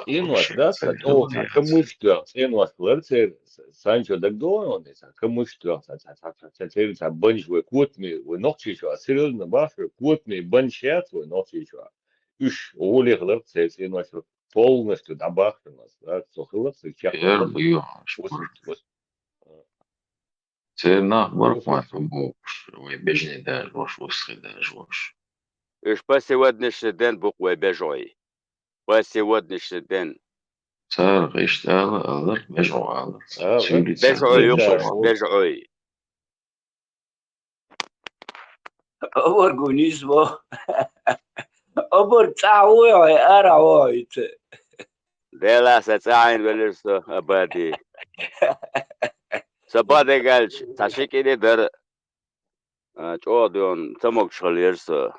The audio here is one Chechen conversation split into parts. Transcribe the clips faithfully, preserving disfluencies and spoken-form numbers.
ЦӀенош, да, ца, цӀенош, ца, камыш тоьхна, цӀенош лар церан, сан чо дагадогӀу, цхьа камыш тоьхна, ца, ца, ца, ца, церан ца банаш вай котаме, вай нохчий чу, серьёзно бахаш, котаме банаш яц вай нохчий чу. Уж гӀоле хилар церан цӀенош, полностью дӀабахаш, да, цо хилар церан чекх. Эр, ё, аш вус, пур. Вус. Церан нах бара-кх вай хьабохуш, вай бежанаш дажош, вусхий дажош. Уж по сегодняшний день бу-кх вай бежой. По сегодняшний день. Цара иштта ала, алар, бежо алар. А, цуьнан бежо цара ю, бежо. Бежо. Оборгу нисбо. Оборг цӀа вуй хьо, ара вуй хьо. Дела са цӀа Ӏийна велира со, Абади. Со бадегалча, цхьа ши кӀири дара, а, чӀогӀа доьгӀна, ца могуш хилира со.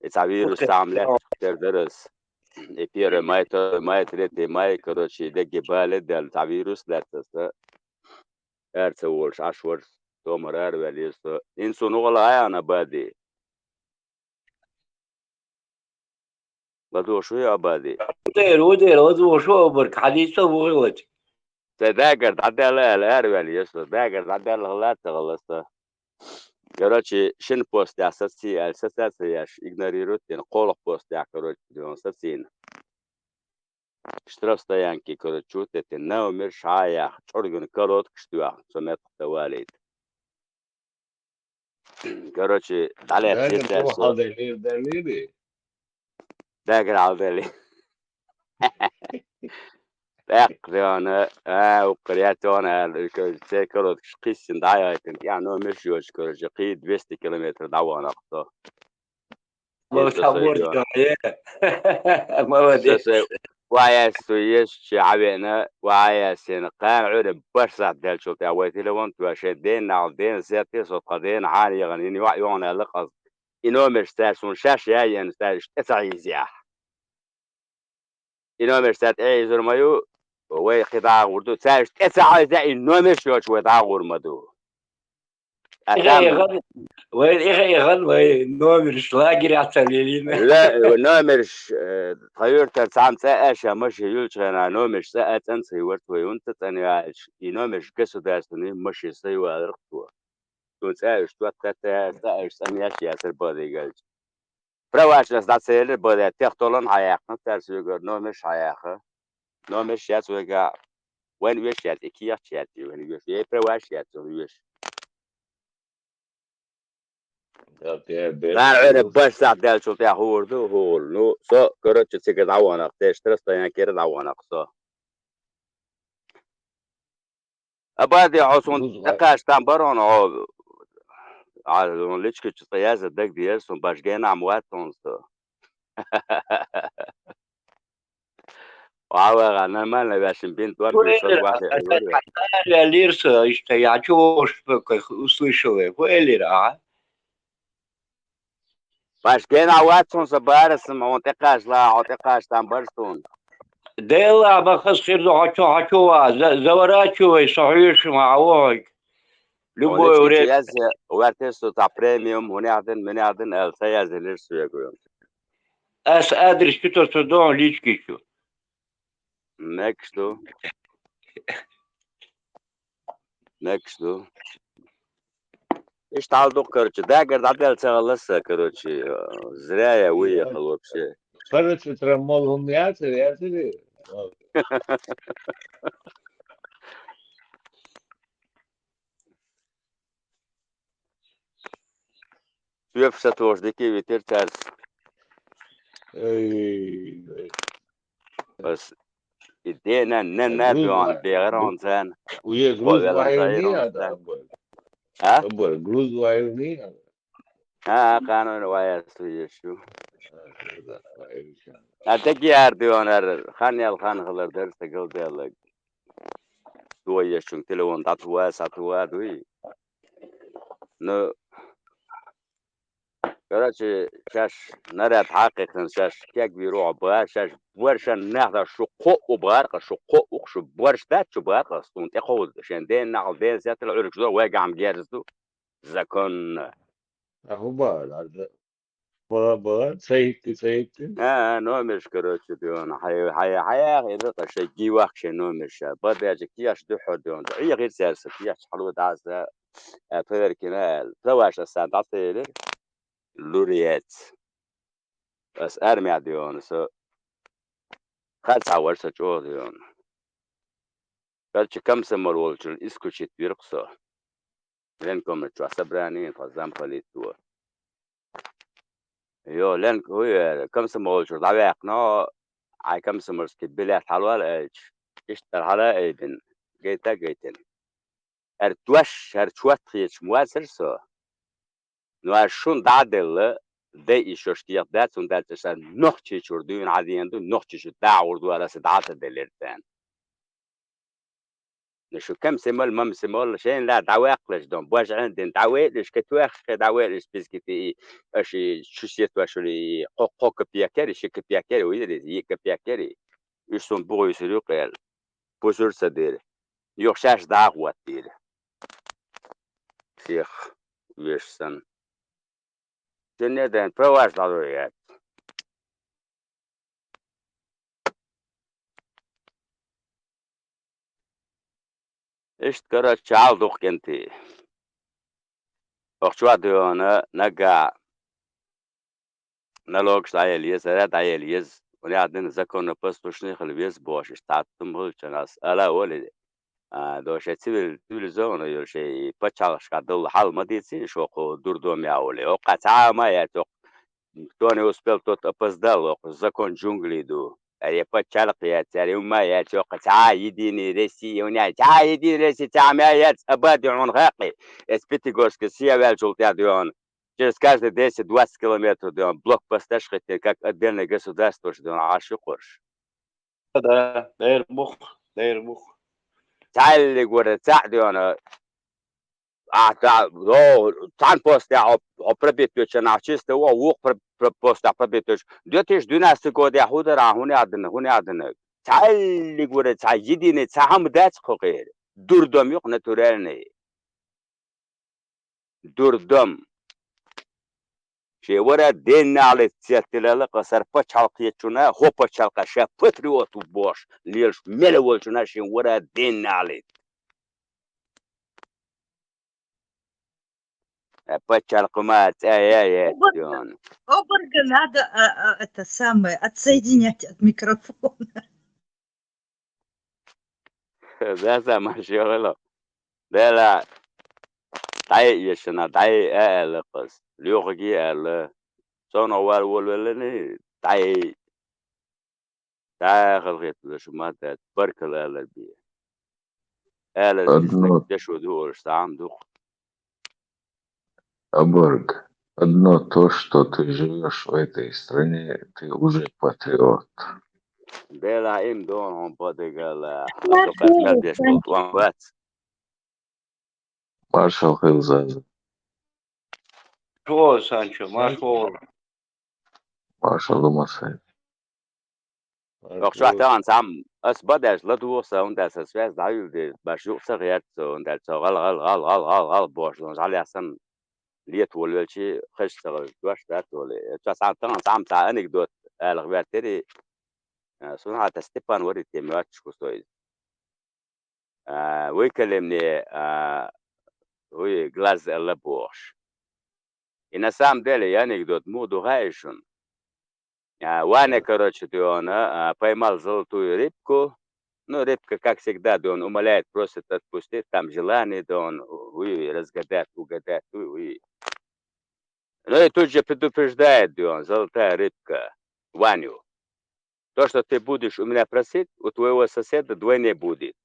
И цхьа вирус цхьа ма лаьттара дара ас. И первый май, второй май, третий май, короче, и дегге бале а даьлла, цхьа вирус лаьттара ас. Ара ца волуш, Ӏаш вара, со мара ара ваьллера со. Инсу нугӀала айхьана Абади. ЛадугӀуш вуй, Абади? Ву дера, ву дера, ладугӀуш ву, обарг, хьадийца ву хилча. Сайн дагар дӀадаьлла аьлла, ара ваьлла еза со. Дагар дӀадаьлла хилла а ца хилла со. Короче, шина постехь саций аьлла, саца а ца еш, игнорировать дина, кхоалгӀа постехь, короче, дина сацийна. Штрафстоянке, короче, чу а теттина, номерш хьа а яьхна, чӀоргана короткаш тоьхна, со меттах тӀе валийта. Короче, дӀалаьцна дагар цара со. Хьалделира, делира. Дагар хьалделира. ТӀаккха дона, а, укхар яц дона аьлла, короче, церан короткаш кхиссина дӀаяхийтина, тӀехь номерш йоцуш, короче, кхин двести километр дӀавахана-кх со. Молодец. Со сай ваьясса езачу хьавеана, ваьяссина, кхана Ӏуьйра бархӀ сахьт даьллачул тӀаьхьа вай телефон тоьший, ден нахал, ден сетте, со тхан дена хьана яхана, йина йоӀ йогӀана аьлла-кх ас. И номерш цара суна шаьш яйина, цара иштта тӀе ца хьийзаяхь. И номерш цара тӀе хьийзар ма ю, вай кхин дӀагӀур ду. Цара иштта тӀе ца хьийзаяхь, и номерш йоцуш вай дӀагӀур ма ду. Иха а яхана, вай, иха а яхана, вай номерш лагерехь ца лелийна. Ла-, номерш, э, тхан юьртара цхьамма цӀа а аьшна машен юьллучу хенахь номерш цӀа а цӀанца хир вара вай, хӀунда ца цӀанъяьлча, и номерш государственный машен са ю аларх цо. Цуьнан цӀа а уьш тоттар а, цӀа а уьш цӀанъеш яцара бадигалча. Правашна ас дӀа ца елира баде, техтолан хьаяьккхина цара соьгара, номерш хьаяьхна. Номерш яц вайгахь, вайн веш яц, и кехаташ яц, и вайн веш, и праваш яц вайн веш. Нана Ӏуьйра бархӀ сахьт даьллачул тӀаьхьа хӀора ду, хӀора. Ну, со, короче, цига дӀавахана-кх, тешаш тара стоянкера дӀавахана-кх со. Абади, хьо суна тӀекхача там бара хьуна, хьо, а, хьуна личкачу цкъа яздан дагадеара суна, баш генахь ма вац хьуна со. Хьо вагӀа, нормально ваьшна бинт вара, бинт вара, ваьхьа, ваьллера со, иштта, я чего уж услышал, хӀу элира, а? Баш генахь вац хьуна со бара, сан ма хьуна тӀекхачалахь, хьо тӀекхача там бара суна. Делла, ма хаза хир ду, хьо чу, хьо чу ваха, за-, заворачивай, со хьоьжуш ма хьо вохьуьйту. Любое время. Язъе, ваьртира со цхьа премиум, хӀунех дина, минех дина аьлла, ца язъелира соьга. Ас адрес чу тосу ду хьуна лички чу. Мегаш ду. Мегаш ду. Иштта хьал ду-кх, короче, дагар дӀадаьлла ца хилла аса, короче, зря я вуй яхал вообще. Короче, травмол хӀума яцара, яцара. Соьпаш сатохаш дика витира цаьрца. Ай, ай. Ас и дена, ненна а доьгӀна, дегӀара хьуна царна. Уе груз вайрни ада, аббар. А? Аббар, груз вайрни ада. А, а, кхана вайна вайас вуьйш ю. А, дагияр доьгӀнар, хан ял хан хилар дара стагал деллаг. Дуа ешчунга телефон дӀатува, сатува дуй. Ну, короче, шаьш наряд хьакхийхина, шаьш кегвийр ву хьо бахара, шаьш боршан нах дац, шу кхоъ ву бахара-кх, шу кхоъ ву-кх, шу борш дац, шу бахара-кх, суна тӀекховда, шен ден нахал, ден сеттал Ӏуьргаш до, вайгахь-м герз ду. Законно. А хӀун бахара? Бала, бала, цайитти, цайитти. А, номерш, короче, дуйона. Хай, хай, хай, хай, это, шей гивах шей номерш. Бададжи кияш духо дуйона. Ия гир серса, кияш халу дазда. А, проверкина, проваша сан датели. Луриец. Ас армия дуйона, со. Хал цавар са чо дуйона. Короче, комсомол волчул исключить вирхсо. Ленкомачу собрание, по замполиту. Йо, лен, уй, комсомолчу дӀаваьккхина, ай комсомольский билет хьалвал айч. Иштта хьала айбин. Гайта гайтин. Эр дош, эр чот хеташ ма вацар со. Ну, ай шун дӀаделла, дай и шош кехдац, цун дац аша нохчийчур дуйна хьадиен ду, нохчийчу дагӀур ду, ара са дӀа ца делир цен. Ну, шу комсомол, мамсомол, шен ла дӀаваьккхалаш дон, божгӀен дин дӀавелаш, катваххе дӀавелаш, списки ти и, аши чусет вашули, хо, хо копеякери, ши копеякери, уйдери, и копеякери. Уж сум бугуй сирю къел. Пузур ца дир. Юх шаш дагӀ ват дир. Всех вешсан. Сенедан проваж дӀадурият. Ишт, короче, чал духкенти. Охчуа дуйона, нага налогаш дӀаел ез, ара дӀаел ез. Уни адин законопослушный хил вез бош, ишт таттум хил чанас. Ала оли. А, доше цивил-, цивилизованный юлше и пачалышка дол хьал ма дици, шо хо дурдом яули. Окка цама я ток. Кто не успел, тот опоздал, ок, закон джунглей ду. Ари пачалык я, цари ума я, ток, ца единый Россия, у меня ца единый Россия, ца мя я, абади он хакы. Эс Пятигорск, сия вял чултя дуйон. Через каждые десять-двадцать километров дуйон. Блокпосташ хитин, как отдельное государство, что дуйон, аши корш. Да, дер бух, дер бух. Цалли гура цаӀ дуйона. А, та, о, цан постя, о, о, пробитвеча на чисто, о, ух про-, про-, постя пробитвеч. Две тысячи двенадцатый год я худара, хуни адын, хуни адын. Цалли гура, ца единый, ца хам дац хокер. Дурдом юк натуральный. Дурдом. Ше вара деннали цертилала къасар пачалкъ ечуна, хо пачалкъа ше патриот у бош, лелш меле волчуна ше вара деннали. Э, пачалкъ ма цая я. Оборга, оборга надо, а, а, это самое, отсоединять от микрофона. Да, сама шоғыло. Дела, дай ешина, дай, э, э, лықыз. Люғги, э, лы. Соно вар волвелени, дай. Дай хылғет лы шума да, пір кіл, э, лы би. Э, лы, одно. Деш уды орыс, сам дух. Оборг, одно то, что ты живешь в этой стране, ты уже патриот. Бела им дон он подыгала. Маршал, а то как надо, Санчо. Маршал Хилзаза. Маршал, Санчо, маршал. Маршал Умасай. Охчуа таан сам, ас бадаш ладуғса, онда са связь дайылды, баш юқса ғият со, онда со ғал, ғал, ғал, ғал, ғал, ғал, бош, он жал ясан лет ол өлчи, хыш сағыл, дуаш да толы. Охчуа сам таан сам са анекдот, әліғ бәртері, э, соны ата Степан варит теме атчку сой. А, выколи мне, а, вы глаз лабош. И на самом деле, я анекдот муду гаишун. А, Ваня, короче, ты он, а, а, поймал золотую рыбку. Ну, рыбка, как всегда, да он умоляет, просит отпустить, там желание, да он, уй, разгадать, угадать, уй, уй. Ну и тут же предупреждает, да он, золотая рыбка, Ваню. То, что ты будешь у меня просить, у твоего соседа двойне будет.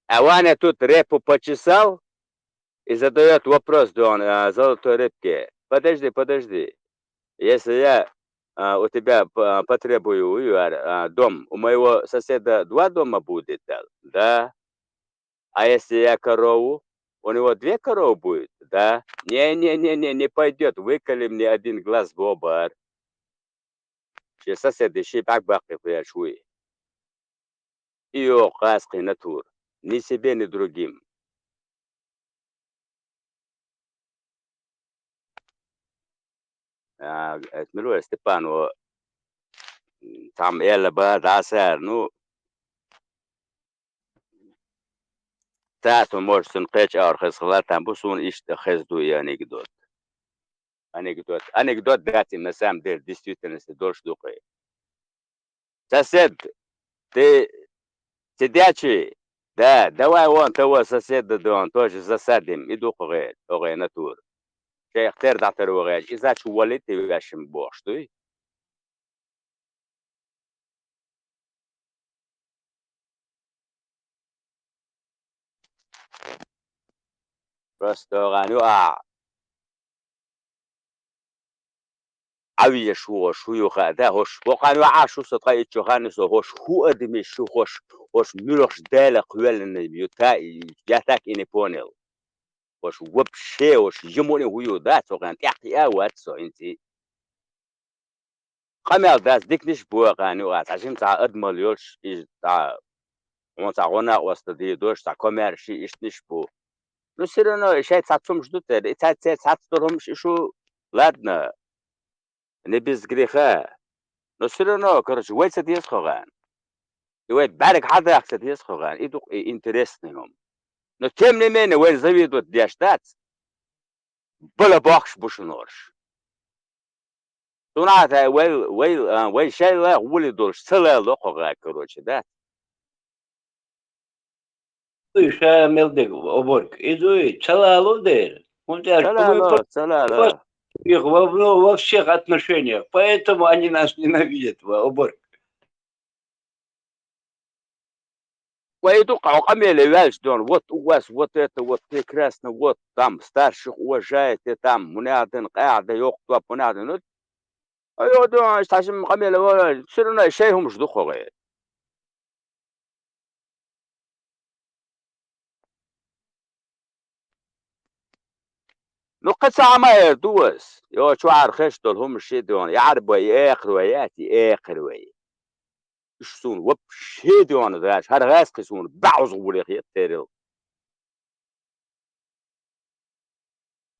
А Ваня тут репу почесал и задаёт вопрос, да он, а, золотой рыбке. Подожди, подожди. Если я, а, у тебя п-, потребую, а, дом, у моего соседа два дома будет, да? Да. А если я корову, у него две коровы будет, да? Не, не, не, не, не пойдёт, выколи мне один глаз в оба. Ши соседи ши бак-бак кыпря шуи. И о, кас кына тур. Ни себе, ни другим. А, это мила вара, Степано, м, цхьамма аьлла ба, дӀасара, ну, цаьрца, может, цунна кхеча агӀор хеза хилар, там бу суна иштта хеза ду и анекдот. Анекдот. Анекдот дац и, на самом деле, действительности долуш ду-кх и. Сосед, ты сидячий? Да, давай вон того соседа, да, он тоже засадим. И ду-кх гӀе-, оха натура. Шайх тера дӀатару гӀе, иза чу валли, ты вешим бохуш дуй? Просто гӀан ю а. Ӏавиеш ву хӀорш, хӀу ю хаьа, да, хӀорш. Бокъан ю Ӏаш ву со, ткъа иччо хан ю со, хӀорш хӀу адамаш ю, хӀорш, хӀорш муьлхаш Дала кхоьллина ю, та, я так и не понял. ХӀорш вообще, хӀорш йимуни хӀу ю, да, цо хан тӀехь кхиа вац со, хӀинца. Къамел дац, диканаш бу, кхана юкъа цхьа жима цхьа адамал йолуш, иза цхьа, хьуна цхьа гӀо-накъост дийр долуш, цхьа комаьрша иштанаш бу. Ну, все равно, и шайца цхьацца хӀумаш ду церан, и цхьацца, цхьацца долу хӀумаш и шу, ладно, не без греха. Но все равно, короче, вай ца деза кху гӀан. И вай бӀаьрг хьадаха ца деза кху гӀан. И ду-кх и интересный хӀума. Но тем не менее, вайна завидовать деш дац. Бала бохкуш бу шуна хӀорш. Цунах а тай вай, вай, а, вай шайла гӀоли долуш ца лало кху гӀа, короче, да? Ша мел дега, оборг. И дуй, ца лало дера. ХӀунда аьлча ца лало, ца лало. Их во, во, во всех отношениях. Поэтому они нас ненавидят, ва, оборг. Вай ду-кх хьо къамеле ваьлча дона, вот у вас вот это вот прекрасно, вот там старших уважаете, там мунадан, къаьхьа дан, йоккха топ мунадан. Айо, дона, иштта хьажим къамеле вара, все равно шай хӀумаш ду кху гӀе. Ну, кхин цхьа а ма эр ду ас. Йо, чохьара хезаш долу хӀумаш ши дона, и Ӏарбой, и экхарой яц, и экхарой. Уьш суна вообще дона даьлча, хӀара гӀаьскхи суна баьӀуза гӀуле хета терил.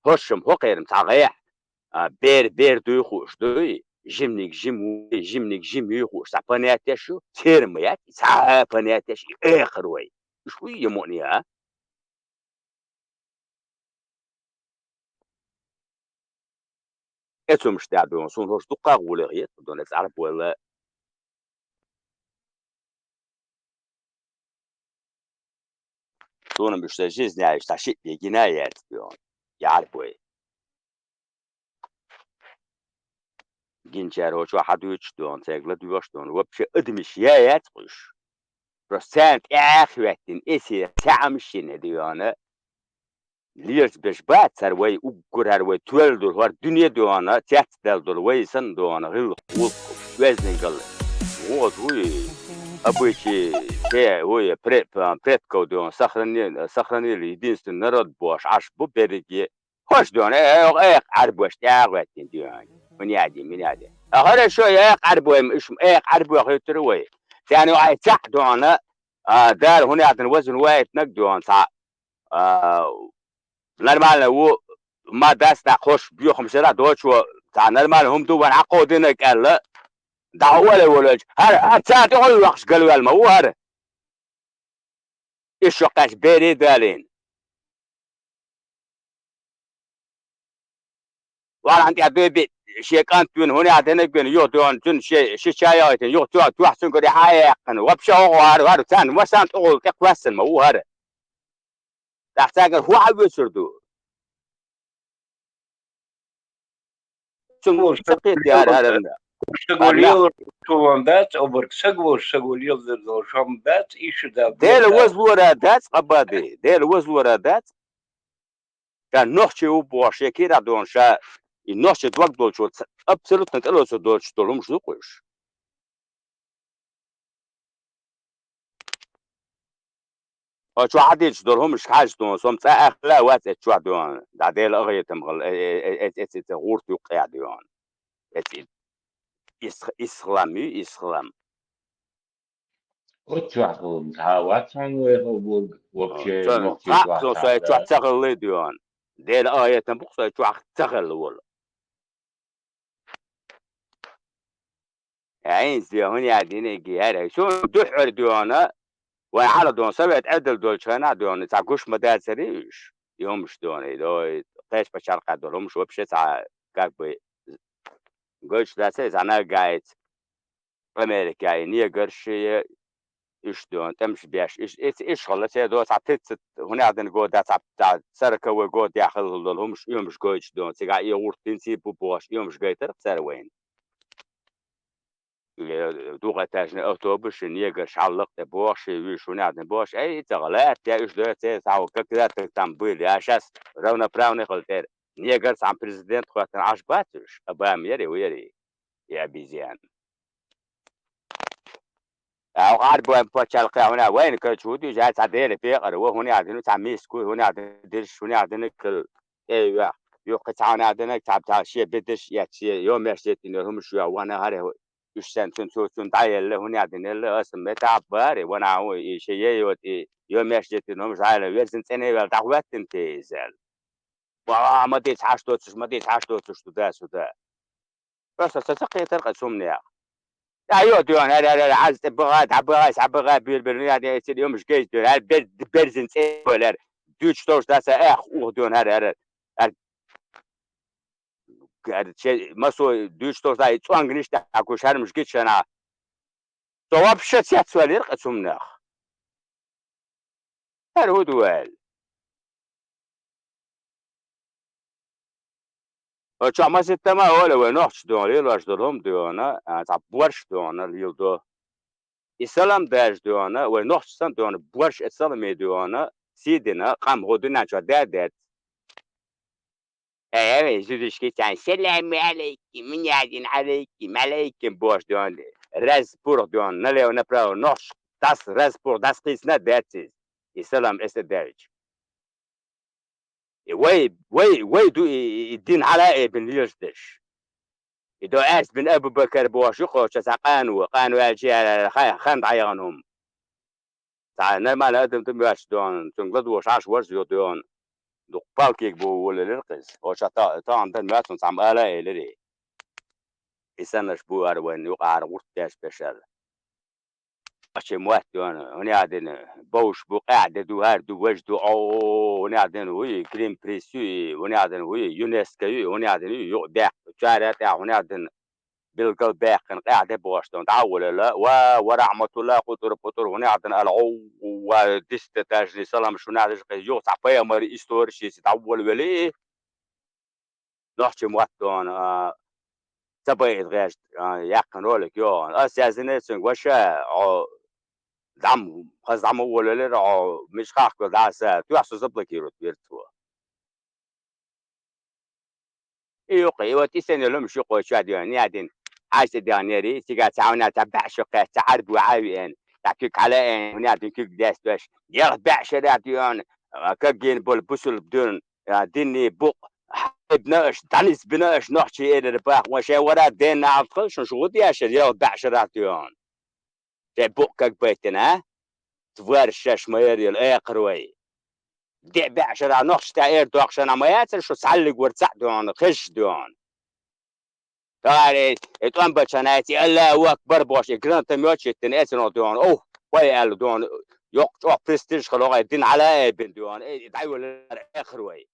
ХӀоршам хӀокхерам цхьа гӀехь, а, бер, бер дуй хууш дуй, жимниг жим вуй, жимниг жим юй хууш цхьа понятеш ю, терам яц, цхьа а понятеш, и экхар вай. Уьш вуй я муъни, а? Эцумаш тӀехь дуьйна, суна хӀорш дуккха а гӀуле хета, дуьйна, эца Ӏарбойла. Суна муьш сан жизнь аьлча, цхьа шиъ бен гина а яц дуьйна, я Ӏарбой. Гинчара хӀо чохь хьан дуьйцуш дуьйна, цаьрга ладоьгӀуш дуьйна, вообще адамаш я яц кхуьш. Просто царна тӀехь а хӀоьттина, эсе цхьаъ а машина дуьйна. Лерца беш бац хӀара вай, уггар хӀара вай тоьлла долу хӀара дуьне а дуьйна, цецдала долу вай санна дуьйна, гӀиллакх, гӀуллакх, оьздангалла. ГӀо дуй, обычай, те, вай, пре-, предков дуьйна, сохрани-, сохранили единственный народ бохуш Ӏаш бу берриге. ХӀорш дуьйна, э, э, экха Ӏарбош тӀехь а хӀоьттина дуьйна. Мин яди, мин яди. А хорошо, экха Ӏарбой, уьш экха Ӏарбой хӀуьттура вай. Царна юкъахь цхьаъ дуьйна, а, Дала хӀун яхтана вазан ваийтинарг дуьйна цхьаъ. А, нормально ву, ма дац дӀа кхуш боьхамаш яра, дочо, цхьа нормально хӀума ду вайн хьакхо динарг аьлла, дӀа оле волуьйтуш, хӀара, хӀара царна тӀе гӀо йоьккхуш галваьлла ма ву хӀара. Иштта шо кхаьчча бере а далийна. Валахьан тӀехь дуй биъ, шен кӀант вина, хӀун яхь динарг вина, юха дуьйна, цуьнан шен, ши ча яхийтина, юха тоьхна, тоьхна цуьнгара хьа а яьккхина. Вообще хӀокху хӀара, хӀара, царна васан тӀехула тӀекхоьссина ма ву хӀара. ТӀаккха цаьргара хӀун хьан вуьйцур ду? Цуьнга ца кхетта яра хӀара. Саг волу лелар чулан дац, обарг саг волуш, саг волу лелар долу шом дац, иштта дац. Дела вазлора дац, къабади, Дела вазлора дац. Ша нохчи ву бохуш, шен кийрахь доьхна ша, и нохчи дог долчо ца-, абсолютно тӀелоцур доцуш долу хӀумаш ду кхуьш. Хьо чохь хьан дийцуш долу хӀумаш хьаьжча дуьйна, со ма цкъа аьхла а вац эцу чохь дуьйна, дӀа Дела агӀетам гӀала, э, э, э, эц-, эц-, эц-, гӀурт юккъехь дуьйна. Эц-, ис-, исхлам ю, исхлам. Оццохь хӀума цхьа а вац хьуна вай хӀо бог, вообще, цхьа, нохчий цхьа, чохь цхьа, со, со эцу чохь ца хилла дуьйна. Дела агӀетам бу-кх со эцу чохь ца хилла волу. Хьайна зен хӀуни а динеги хӀара. Шун дуьххьара доьна, вай хьала доьна, совет Ӏедал долчу хенахь доьна, цхьа гуш ма дацара уьш. И хӀумаш доьна, и дой, кхечу пачхьалкхехь долу хӀумаш вообще цхьа, как бы, гойтуш дац, и цхьа наггайца. Америкехь и негрш, и уьш доьна, тӀемаш беш, иш, иш, иш хилла, церан доьна цхьа тридцать, хӀунех дина года, цхьа, цхьа сороковой годехь хилла долу хӀумаш, и хӀумаш гойтуш доьна, цигахь и гӀурт динций бу бохуш, и хӀумаш гайтира цара вайна. Э, двухэтажный автобус, и негрш хьаллакх тӀе бохуш, и вуьш хӀунех дина бохуш, ай, и ца гӀала, я уьш доьна, церан цхьа, как это там были, а щас равноправный хилла тӀера. Негр цхьана президент хӀоьттина Ӏаш бац уьш, Обама яри, ву яри, и обезьян. Ӏа Ӏарбойн пачхьалкхехь хӀунда вайна кайчу хӀу дуьйжа, цхьа Делан пекъар ву, хӀунда дина цхьа миска, хӀунда дина дирш, хӀунда дина кхин тӀе а веха. Юха кхин цхьа хӀунда дина цхьа, цхьа шен бедарш а эцна, шен йомеш йитина хӀумаш а йоьхна, хӀара уьш санна цунна, цо цунна дӀаелла, хӀунда дина елла, аса метта бара, ванахь хӀун, и шен йайота, и йомеш йитина хӀумаш дӀаелла, верзина цӀена а ваьлла, дӀахӀоьттина те иза аьлла. Ва, ма дийца хьаш доцуш, ма дийца хьаш доцуш, туда, сюда. Просто ца, ца кхетар кхин цу хӀуманех. ТӀаьхьо доьна, хӀара, хӀара, хӀара, Ӏаьржа тӀе бахай, дӀабахай, схьабахай, буьйр-буьйр, хӀунда дина эцира йомаш гайта доьна, хӀара бер-, берзина цӀе а ваьлла, дуьйцуш долуш дац, ах, ух доьна, хӀара, хӀара, хӀара, хӀара, шен массо а дуьйцуш долуш дац, и цӀонгнаш тӀехь гуш, хӀара-м гича шена. Со вообще цецваьллера кхин цу хӀуманех. ХӀара хӀун ду аьлла? Оцу чохь маситтама а олу вай нохчаша доьна лелош долу хӀума доьна, а, цхьа борш доьна леладо. И салам даже доьна, вай нохчаша санна доьна борш а саламе доьна, сий дина, къам хӀун дуьнен чохь да а дац. Э, вай зудчуьнга цхьаьна: «Салам алейкум, минядин алейкум, алейкум», — бохуш доьна, раз пурх доьна, налево-направо, нохчаша дас, раз пурх дас кхийсина а дац иза, и салам эса а даьлча. И вай, вай, вай ду и, и, и дин хьала а эбина лелаш дерш. И до Аьрс бин Абу-Бакар бохуш ю кхочуш цхьа къано, къано аьлча яра ха-, хан дӀаяхана хӀума. Цхьа нормальный адам ду моьттуш доьна, цуьнга ладугӀуш Ӏаш варза ю доьна. Дукха палкиг бу волалира кхиза. Оша та-, тахана дан моьтту цхьамма ала а элира. И саннаш бу ара вайн юкъара гӀурт деш бешар. Ачий мотт доьна, хӀунда дина, бовш бу, къаьхьа де ду, хӀара ду, важа ду, о, хӀунда дина, вуй, Гринприс ю и, хӀунда дина, вуй, ЮНЕСКО ю и, хӀунда дина, ю, юкъа баьккха, цара тӀехь, хӀунда дина, билгал баьккхина, къаьхьа де бохуш ду, дӀа а волала, ва, ва рахьматулла, къутур-путур, хӀунда дина, ала, о, ва, дистатажный саламаш, хӀунда дина, юха цхьа пайхамар историш йиси, дӀа а волавели, нохчий мотт доьна, а, ца байина гӀерта, а, яьккхина ролик йогӀу. Ас яздинера цуьнга: «Ваша, хьо дӀа ма, хаза дӀа ма волавелира, хьо мича хахкал дӀа аса, тоьхна со заблокировать вира цо». И юккъе, и вот и санна лумаш юккъе чу а доьна, хӀунда дина, хьаьж тӀе дегӀнери, цигахь цхьа хӀунда цхьа баьӀ шу кхаьчча, цхьа Ӏарбо Ӏа а веана, цхьа куьг хьала а аьлла, хӀунда дина куьг десташ, ялх баьӀ шарахь доьна, а, кагийна болу бусулба дуьнан, а, динний букъ, хьайбина аша, дӀанисбина аша нохчий элира баха, ван шайн вара денна Ӏалт хала шун шу гӀу дешар, ялх баьӀ шарахь доьна. Шайн букъ кагбайтина, а? Тварь шаьш ма яра йолу, экхарой. Деа баьӀ шарахь нохчий тӀехь эр доккхушна ма яцара шу цхьаллиг вара цхьаъ доьна, хезаш доьна. Таре, и тӀом бачана, и Аллаху акбар бохуш, и гранатомёт йиттина, эцнох доьна, ох, вай аьлла доьна, йоккха чӀогӀа престиж хилла, гӀай дин хьала а эбина доьна, и дӀайоллара эхар вай.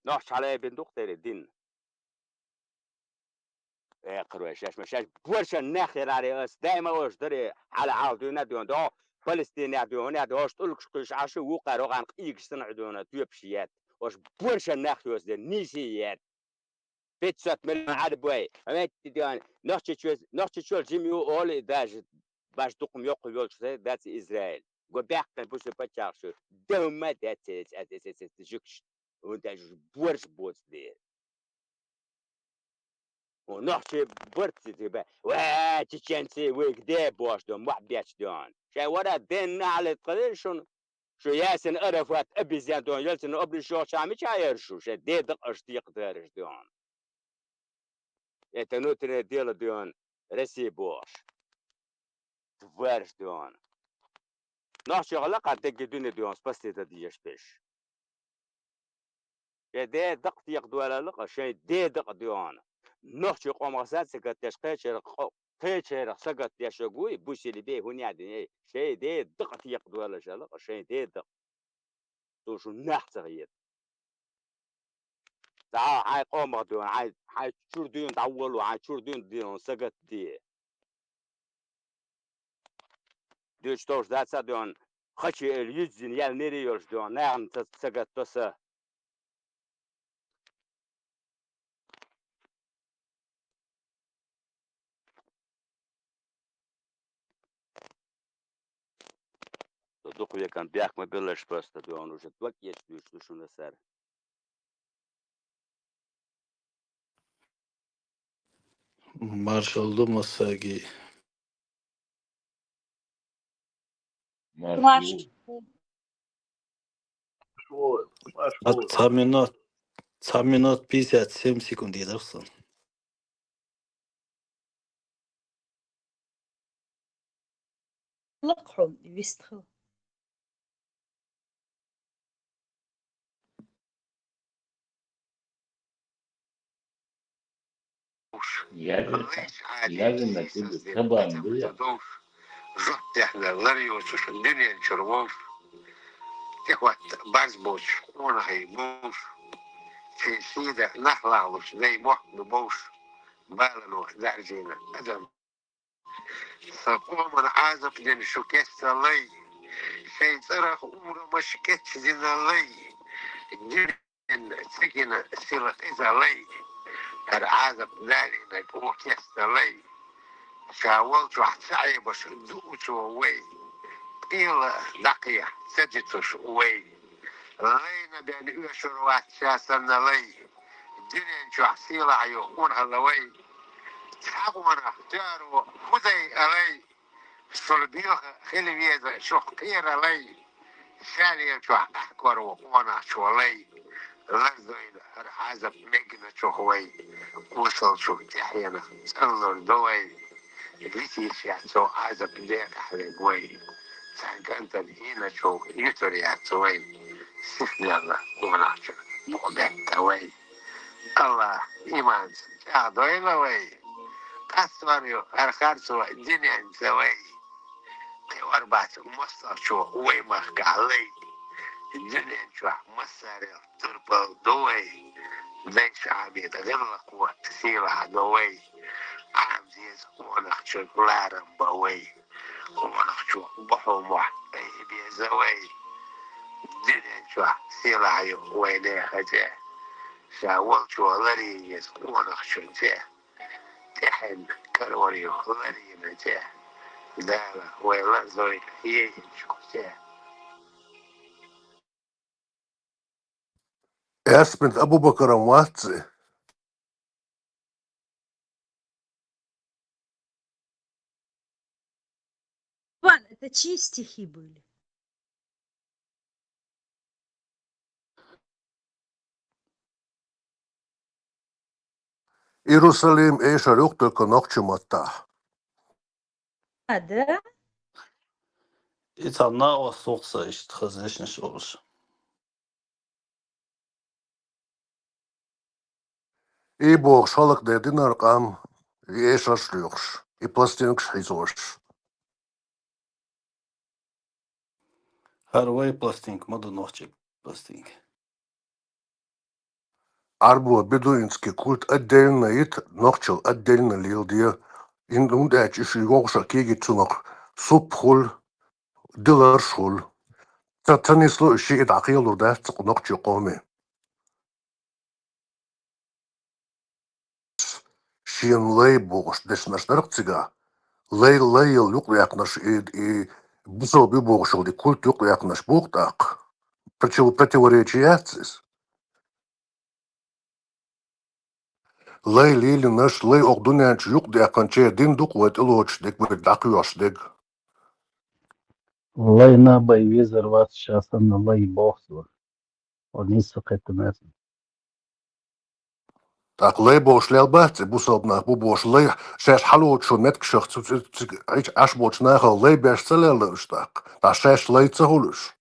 Нохча хьала а бина ду-кх дерриг дин. Экхар вай шаьш, ма шаьш борша нах ярарий ас, даима ош дарий хьала хьала дуьйна дуьйна, догӀу Палестинехь дуьйна, хӀунда ош тӀулгаш кхуьйш Ӏаш ю, вукхара вахана къийгаш санна Ӏуьдуна, тоьпаш етта. Ош борша нах йоцу дерриг нийса етта. Пятьсот миллион Ӏарбой, хӀунда дуьйна, Нохчийчоьз-, Нохчийчоьл жима ю олу и даже, баш дукха йоккха йолчу дац Израиль. Го баьккхина бусу паччахьаш ю. Даима дац эс, эс, эс, эс, эс, жуьгташ. ХӀунда аьлча уьш борша боцу дера. Хьо нохчий барт цига бен, ва, чеченцы, вайга де бохуш ду, мохь бетташ ду хьуна. Шайн вара денна хьалаьтта хилира шуна, шу Ясин Арафат обезьян ду хьуна, ялцина обращёгӀча мичахь яра шу, шайн дедакъ аша декхадараш ду хьуна. Это внутреннее дело ду хьуна, Россия бохуш. Тварь ду хьуна. Нохчий хилла кхара дерриге дуьне ду хьуна, спасти дан дезаш берш. Шайн ден дакъа текхадоалалла-кх, шайн ден дакъа доьгӀна. Нохчийн къомах саг сагатдеш, кхечарах къо-, кхечарах сагатдеш вуй, бусалба бе хӀунда дина, эй, шайн ден дакъа текхадоалаш ала-кх, шайн ден дакъа. Цо шун нах ца хета. ДӀа хьайн къомах дуьйна, хьайн, хьайн чура дуьйна дӀаволло, хьайн чура дуьйна дуьйна сагатде. Дуьйцу товш дац а дуьйна, хачи эле юьззина яьлла нери йолуш дуьйна, нахана ца, сагатдо сан. Со дукха векан бехк ма беллаш, просто дуьйна уже дог эцна дуьйцуш ду шуна сара. Маршалла ду массаьрга. Марш. Марш. Марш. Ца, ца минут, ца минут пятьдесят семь секунд дийр сан. Лакхьо, вистхил. Уж. Яра, яра на тебе кабан, да я. Жоп дехна лар йоцуш дуьнен чуьра вовш. ТӀехӀотта барз боцуш къонахий бовш. Шен шийда нах лагӀлуш дай мохк ду бовш. Балано даржийна адам. Сан къоман Ӏазап дина шу кеста лай. Шайн цӀарах урамаш кечдина лай. Дуьнен ца гина сила къиза лай. ХӀара Ӏазап далийнарг ву кеста лай. Ша волчохь ца Ӏебаш дуучо вай. Къела дӀакхехьа ца дитуш вай. Лайна бен оьшур вац ша санна лай. Дуьнен чохь сийлахь йо къонахалла вай. Цхьа къонах тоьро хӀу дай алай. Шуна боьха хила веза шух кхералай. ШаьлгӀачохь ахкор ву къонахчо лай. Лардойла хӀара Ӏазап мегначух вай. Осалчух тӀаьхьенах цӀанлур ду вай. Висийша цо Ӏазап декъахь вег вай. Цхьана кӀантана хӀиначух юьтур яц вай. Сих мелла къонахчун мукъа бетта вай. Аллах иманца чӀагӀдойла вай. Къастор ю хӀара харцо диненца вай. Кхиор бац мостагӀчо вай махкахь лай. Дуьнен чохь массарел турпал ду вай. Дайша Ӏамийда гӀиллакхо сийлахь ду вай. Ӏамзеза къонахчун ларам бан вай. Къонахчо бохьо мохь айбеза вай. Дуьнен чохь сийлахь ю вай нехан цӀе. Ша волчо ларийна иза къонахчун цӀе. ТӀаьхьенна карор ю ларийна цӀе. Дала вай лазой ейинчух цӀе. Аьсмит Абу-Бакаран вац и? Ван, это чьи стихи были? Иерусалим эшар юкъ только нохчийн маттахь. А, да? И цхьа накъост ву-кх сан иштта хаза дешнаш олуш. И бохуш хӀаллакдер динара къам, и эшарш лоьхуш, и пластинкаш хьийзош. ХӀара вай пластинка ма ду, нохчийн пластинка. Ӏарбо бедуинский культ отдельно йита, нохчалла отдельно леладе. ХӀунда аьлча уьш йогӀуш а кегийчунах суп хуьлу, диларш хуьлу. Ца, ца нисло уьш, и дӀакхелур дац нохчийн къоме. Шена лай бохуш дешнаш дара-кх цигахь. Лай, лай йолу юкъадаьккхинарш, и, и бусалба ю бохуш йолу и культ юкъадаьккхинарш бу-кх тӀаккха. Против-, противоречие яц иза? Лай лелийнарш, лай окху дуьнен чу юкъадаьккхинчеран дин ду-кх вай тӀелоцуш дерг, вай дӀакхоьхьуш дерг. Лай набай везар вац ша санна лай боху цо. Хьо нийса ца кхеттина аса. ТӀаккха лай бохуш лел бац и бусалба нах бу бохуш, лай шаьш хьалоцучу меттигашах цу, цу, цу, Ӏаш болчу нахах лай беш ца лелла уьш тӀаккха? ТӀаккха шаьш лай ца хуьлу уьш?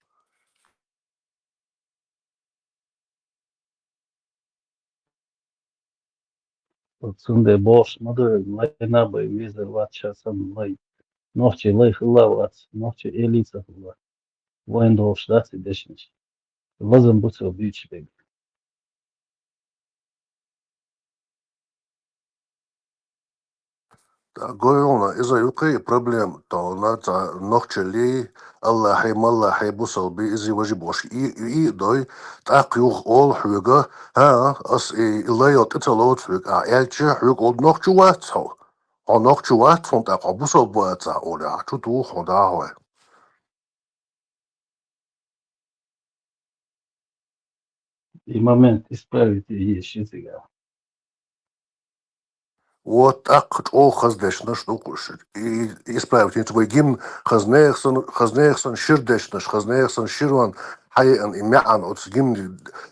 Цундела бохуш ма ду, лай наб вай везар вац, ша санна лай. Нохчий лай хилла а вац, нохчий элица хилла. Вайн долуш дац и дешнаш. Лазам бу цо буьйцуш берг. ТӀаккха гойла, иза юкъе и проблема. Тхуна цхьа нохчаллий, аллахьий, маллахьий, бусалбий, изий, важий бохуш, и, и, и дой, тӀаккха юха олу хьоьга, хӀа, ас и, и лайла тӀе ца лоцу хьоьга, ахь аьлча, хьоьга олу нохчо вац хьо. Хьо нохчо вац хьуна, тӀаккха хьо бусалба вацахь олий, ахь чу туху хьуна дӀахьой. И момент исправить е еза ши цигахь. Вот тӀаккха чӀогӀа хаза дешнаш ду кхуш. И, и исправить еза вай гимн хазнех сан, хазнех сан шира дешнаш, хазнех сан широн хьаеана и маьӀна оцу гимн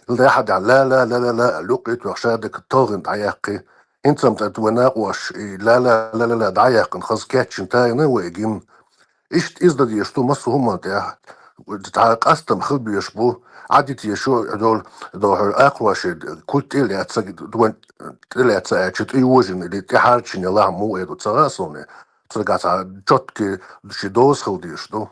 ил дехьа дехьа ла ла ла ла ла аьлла юккъе тоьхна ша дика талгӀина дӀаяьккхи. ХӀинца-м тӀе вай накъош и ла ла ла ла ла дӀаяьккхина хаза кечйина тайна вай гимн. Иштта иза дан дезаш ду массо а хӀуманна тӀехь. Цхьа къастам хила безаш бу. Ӏадитеша долу, долу хьуьра акхваши куьг тӀе а лаьцна, дуган тӀе а лаьцна аьлча, тӀе йожина или тӀе хьарчийна лахьа муха эр ду ца хаьа суна. Цигахь цхьа чоткий ши доза хила дезаш ду.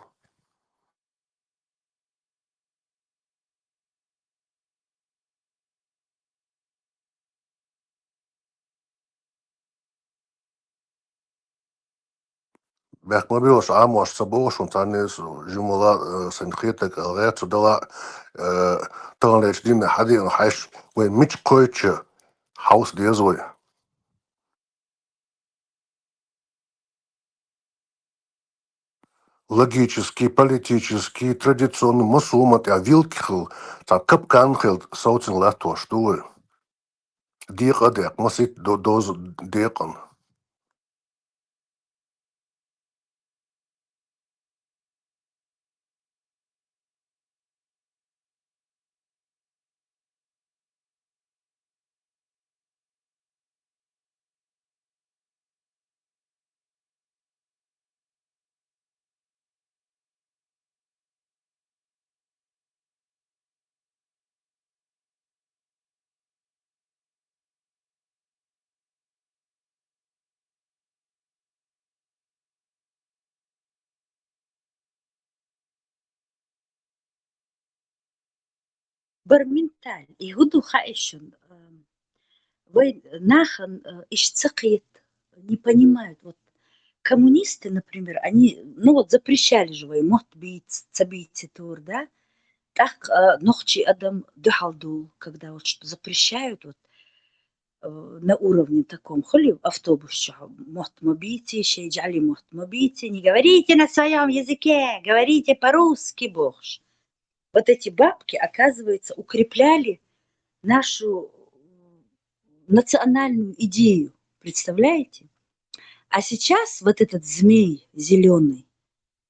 Бехк ма билла, Ӏамош ца бохуш, хӀунда аьлча со жимма а, э, сайн хетарг аьлла гӀерта цу дала, э, таханлерчу дийнахь хьадеана хьаьжча, вай мича кхоьчу хьовса деза вай. Логический, политический, традиционный, массо а хӀуманна тӀехь вилка хилла, цхьа капкан хилла совцина латтош ду вай. Декъа а декъна, масийтта до-, доза декъна. Барменталь, и хӀун ду хаьий шуна, э, вай нахана, э, иштта ца кхета, не понимают. Вот коммунисты, например, они, ну вот запрещали же вай мотт бийца, ца бийци тур, да? ТӀаккха, э, нохчий адам дуьхьал ду, когда вот что запрещают, вот, э, на уровне таком, хуьлий автобус чохь мотт ма бийци, шайн жӀаьлин мотт ма бийци, не говорите на своём языке, говорите по-русски, бохуш. Вот эти бабки, оказывается, укрепляли нашу национальную идею, представляете? А сейчас вот этот змей зелёный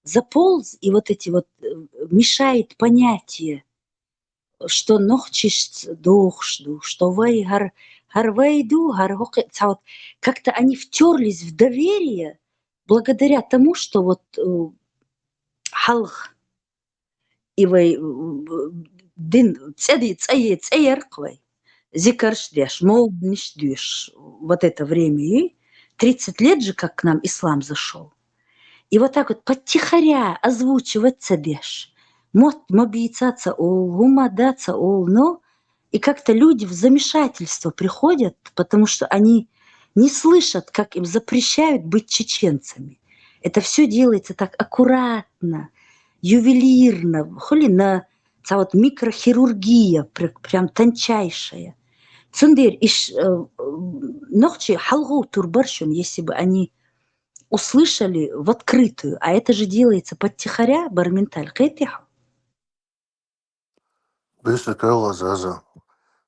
заполз, и вот эти вот, э, мешает понятие, что нохчий дохуш ду, что вай хӀара, хӀара вай ду, хӀара хӀокху, цхьа вот как-то они втёрлись в доверие благодаря тому, что вот, э, хьалха и вай, э, дин, цӀе ди-, цӀе е-, цӀе яркъ вай. Зикарш деш, молдниш деш, вот это время, и тридцать лет же, как к нам ислам зашёл. И вот так вот подтихаря озвучивать ца деш. Мотт ма бийца ца олу, хӀума дац ца олу, но и как-то люди в замешательство приходят, потому что они не слышат, как им запрещают быть чеченцами. Это всё делается так аккуратно, ювелирно, хуьлий на цхьа вот микрохирургия, пр-, прям тончайшая. Цундела иш, э, нохчий хьалхо тур бара шуна, если бы они услышали в открытую, а это же делается подтихаря, Барменталь, кхетий хьо? Бисик Алла, Заза.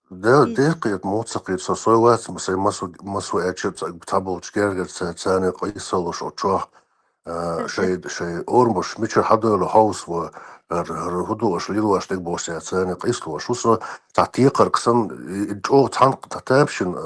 Де-, дехкъийта, муха ца кхета, со сой вац, ма сайн масу, масу аьлча ца-, цхьаболчу гергарца царна къийсалуш оцу чохь. А, шоай, шоай орамаш мичара хьадойлу хьовсаво, ар, ар хӀун ду аша, лелаш дерг боху сацани къийсалуш. ХӀусо цхьа текхарг санна, и, и чӀогӀа цхьаьна тхетта,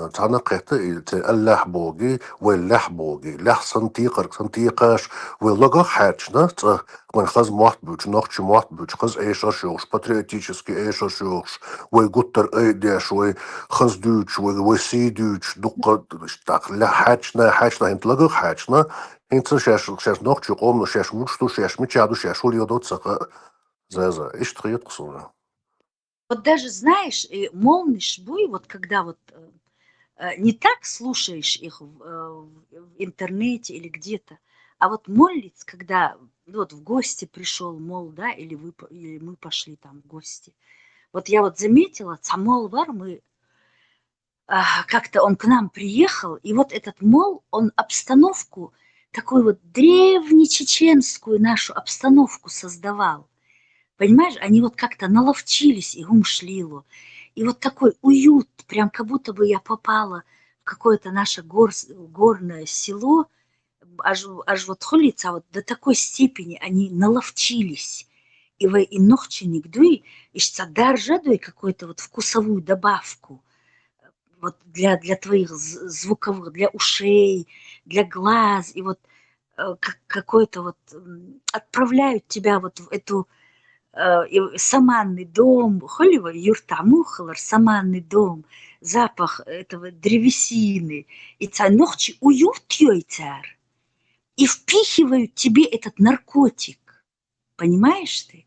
цхьаьна кхетта, и церан лаьхьа боху, вай лаьхьа боху, лаьхьа санна текхарг санна текхаш, вай логах хьаьрчина, цӀа, вайн хаза мотт буьйцу, нохчийн мотт буьйцу, хаза эшарш йохуш, патриотический эшарш йохуш, вай гуттар а айдеш, вай хаза дуьйцуш, вай, вай сий дуьйцуш, дуккха, так, лаьхьа хьаьрчина, хьаьрчина, хӀинца логах хьаьрчина, ХӀинца шаьш, шаьш нохчийн къомана шаьш муьлш ду, шаьш мичахь ду, шаьш хӀун леладо ца хаьа. Заза, иштта хета-кх суна. Вот даже, знаешь, и молниш буй, вот когда вот, э, э, не так слушаешь их в, э, в интернете или где-то, а вот моллиц, когда, ну, вот в гости пришёл мол, да, или вы по-, или мы пошли там в гости. Вот я вот заметила, цхьа мол вара, мы а, как-то он к нам приехал, и вот этот мол, он обстановку такую вот древнечеченскую нашу обстановку создавал. Понимаешь, они вот как-то наловчились и гумшлило. И вот такой уют, прям как будто бы я попала в какое-то наше гор-, горное село, аж, аж вот хулица, вот до такой степени они наловчились. И вай и нохчийниг дуй, и шца даржа дуй какую-то вот вкусовую добавку. Вот для, для твоих з-, звуковых, для ушей, для глаз. И вот, э, как, какой-то вот, м, отправляют тебя вот в эту, э, и в саманный дом, хули вай юртахь муха хилар, саманный дом, запах этого древесины. И цхьа нохчийн уют йой цара. И впихивают тебе этот наркотик. Понимаешь ты?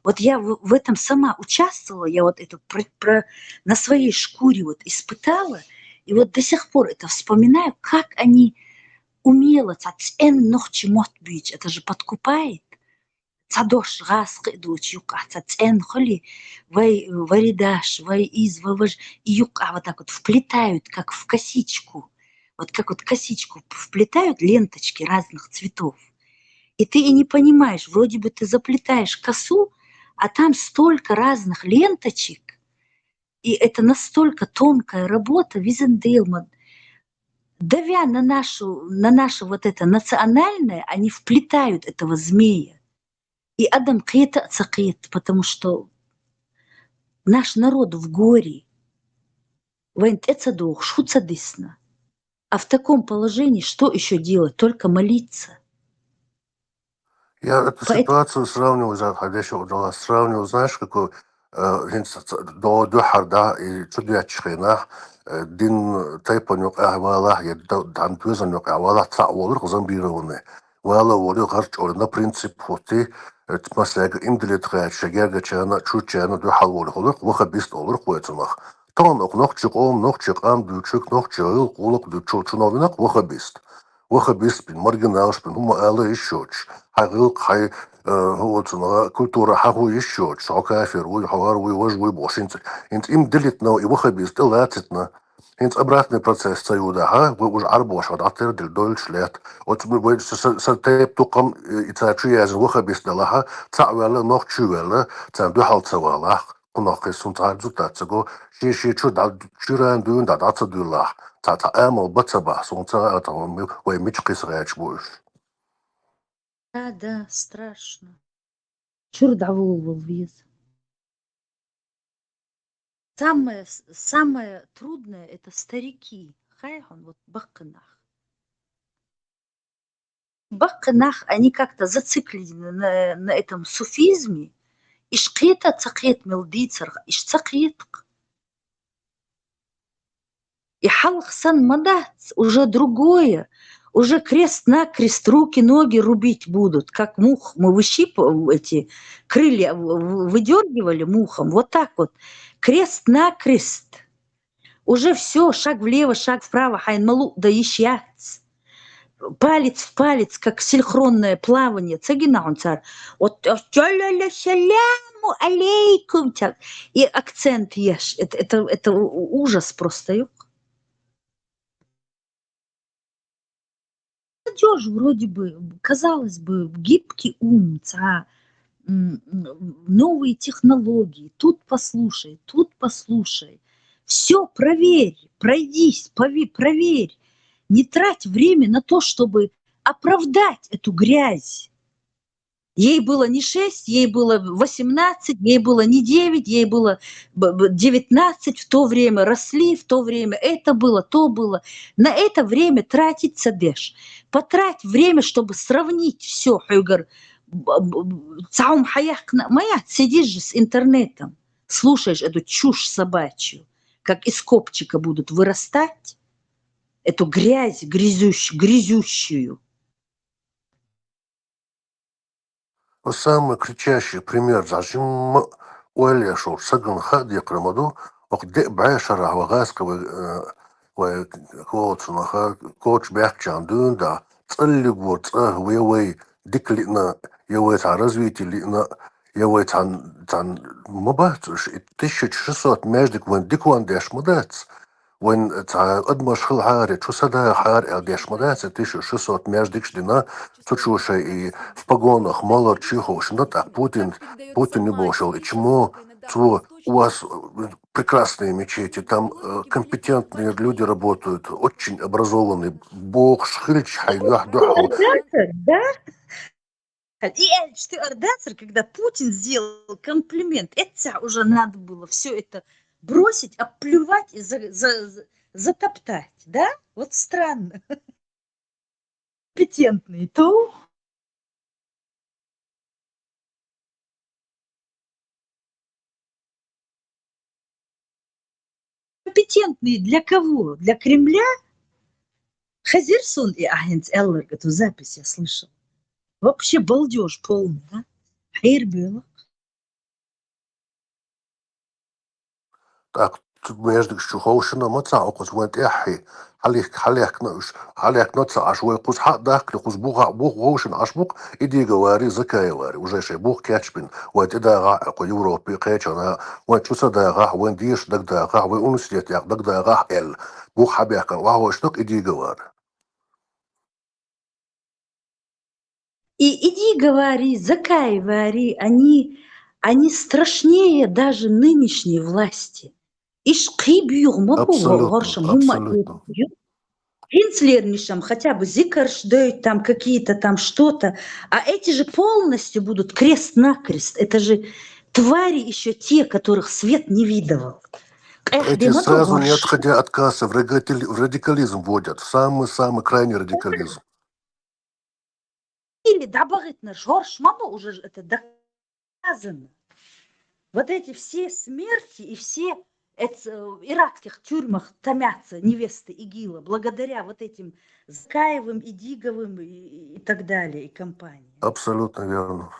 Вот я в, в этом сама участвовала, я вот это про, про, на своей шкуре вот испытала, и вот до сих пор это вспоминаю, как они умело, цхьа цӀена нохчийн мотт буьйцу, это же подкупает. Цхьа дош гӀазкхи а доцуш юккъахь, цхьа цӀена хуьли, вай, вари даш, вай из, вай важ, и юккъахь вот так вот вплетают, как в косичку. Вот как вот косичку вплетают ленточки разных цветов. И ты и не понимаешь, вроде бы ты заплетаешь косу, а там столько разных ленточек, и это настолько тонкая работа, визен делман. Давя на нашу, на наше вот это национальное, они вплетают этого змея. И адам кхета а ца кхета, потому что наш народ в горе. Вайн тӀе ца догӀуш, хӀу ца дисна. А в таком положении что ещё делать? Только молиться. Я эту Поэт- ситуацию сравниваю, за-, хьан дешо удалась сравниваю, знаешь, какой, э, хӀинца ца-, ца-, до-, дуьххьара, да, и чу доьттачу хенахь, э, дин тайпана юкъахь валахь, я д-, дан доьзан юкъахь валахь, цхьаъ волург зомбированный. Вала волу гӀар чӀора на принцип хӀотти, э, масега имдалит гӀаьча, шен гергачарна, чурчарна дуьхьал волу хӀулург, вахабист олург вай цунах. Тахана оха нохчи къом, нохчи къам дуьйцург, нохчи гӀуллакх, гӀуллакх дуьйцург чу новинах вахабист. Вахабист бин, маргиналш бин, хӀума ала йиш йоцуш. Хьайн гӀуллакх, хьайн, э, хӀу оцунах, культура хьахо йиш йоцуш. Хьо кафир вуй, хьо гӀар вуй, важ вуй бохуш. ХӀинца, хӀинца имдалитна и вахабист тӀе лацитна. ХӀинца обратный процесс ца юдахь, вай уж Ӏарбоша дӀатера дила дойлуш лет. Оцу вай са, са, са тайп тукхам, э, и цара чу яздина вахабист далахь, цхьаъ ваьлла, нохчи ваьлла, царна дуьхьал ца валахь, кхунах кхин сунца хьарзу тац ца го, шен-шен чу дӀа, чуьран дуьйна дӀа, дӀа ца дуьллахь, цхьа, цхьа амал ба ца бахь, сунца а тахана вай мича кхиса гӀерташ бу уьш. Да, да, страшно. Чуьра дӀаволавала веза. Самое, с-, самое трудное — это старики. Хай хьуна, вот баккхий нах. Баккхий нах, они как-то зациклены на, на этом суфизме. Иш кхета а ца кхета мел дийцарх, иш ца кхета-кх. И хьалха санна ма дац, уже другое. Уже крест-накрест руки-ноги рубить будут, как мух мы выщип-, эти крылья в-, в-, выдёргивали мухом, вот так вот. Крест-накрест. Уже всё, шаг влево, шаг вправо, хьайн ма луъу дан йиш яц. Палец в палец, как синхронное плавание. Ца гина хьуна цара? Вот, вот, саляму алейкум, ца-, и акцент еш. Это, это, это у-, ужас просто, юкъ. Молодёжь вроде бы, казалось бы, гибкий ум, цхьа, м, м, новые технологии, тут послушай, тут послушай. Всё проверь, пройдись, пове-, проверь. Не трать время на то, чтобы оправдать эту грязь. Ей было не шесть, ей было восемнадцать, ей было не девять, ей было б- б- девятнадцать, в то время росли, в то время это было, то было. На это время тратить цабеш. Потрать время, чтобы сравнить все, хьугар. Б- б- б- цаум хаяхкна, моя, сидишь же с интернетом, слушаешь эту чушь собачью, как из копчика будут вырастать эту грязь грязющ- грязущую. Самый кричащий пример, зажим ойлешур, саган хадикра маду, ох де бай шарах вагас кавы, э, вай коцунаха, коч бяхчан дюн да, цалли гур, цах, вай, вай, дик лина, я вай ца развитие лина, я вай цан, цан мабацуш, и тысяча шестьсот междик ван дик ван деш мадац. Вайн ца адмаш хил хари, чу сада хар эл деш мадац, тысяча шестьсот междик дина, цу чуша и в погонах, малар чихо, шнат, а Путин, Путин не бошел, и чему, цу, у вас, э, прекрасные мечети, там, э, компетентные люди работают, очень образованные, бог шхильч, хайнах, духу. Да? И Эльч, ты ордацер, когда Путин сделал комплимент, это уже надо было все это бросить, оплевать и за- за- за- затоптать, да? Вот странно. Компетентный, то компетентный для кого? Для Кремля? Хазирсон и ахинц Эллер, эту запись я слышал. Вообще балдеж полный, а? Хейр было. Так, междик шу ховшина маца, окус ван тяхи, халих, халих кнуш, халих кнуца, аш вай кус хат дахкли, кус буха, бух ховшин, аш бух, иди говори, закай говори, уже шей бух кячпин, вай ти дага, ко Европе кячана, вай чуса дага, вай диш дагдага, вай университет як дагдага, эл, бух хабяхкан, ва ховшнук, иди говори. И иди говори, закай говори, они, они страшнее даже нынешней власти. Иш кибюг ма бу Абсолютно, горшам, гумма абсолютно. Гинцлернишам хотя бы зикарш дают там какие-то там что-то, а эти же полностью будут крест-накрест. Это же твари еще те, которых свет не видывал. Эх, Эти дема сразу, не горш. отходя от кассы, в радикали-, в радикализм вводят. Самый-самый крайний радикализм. Или добавить на горш, мама, уже ж это доказано. Вот эти все смерти и все эт- э, в иракских тюрьмах томятся невесты ИГИЛа благодаря вот этим Закаевым, Идиговым и, и так далее, и компании. Абсолютно верно.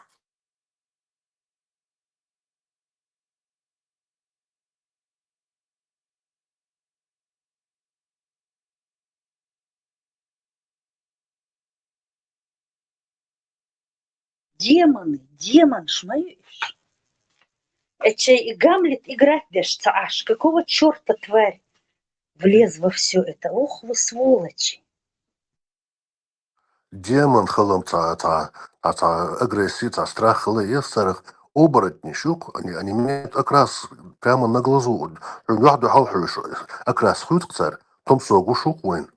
Демоны, демон шмаеш. Эчей и Гамлет играть деш цааш. Какого черта тварь влез во все это? Ох, вы сволочи. Демон хылым ца, ца, ца, ца агрессия, ца страх хылы есть царах оборотни шук, они, они имеют окрас прямо на глазу. Вахду халхуш, окрас хуйт цар, том согу шук войн.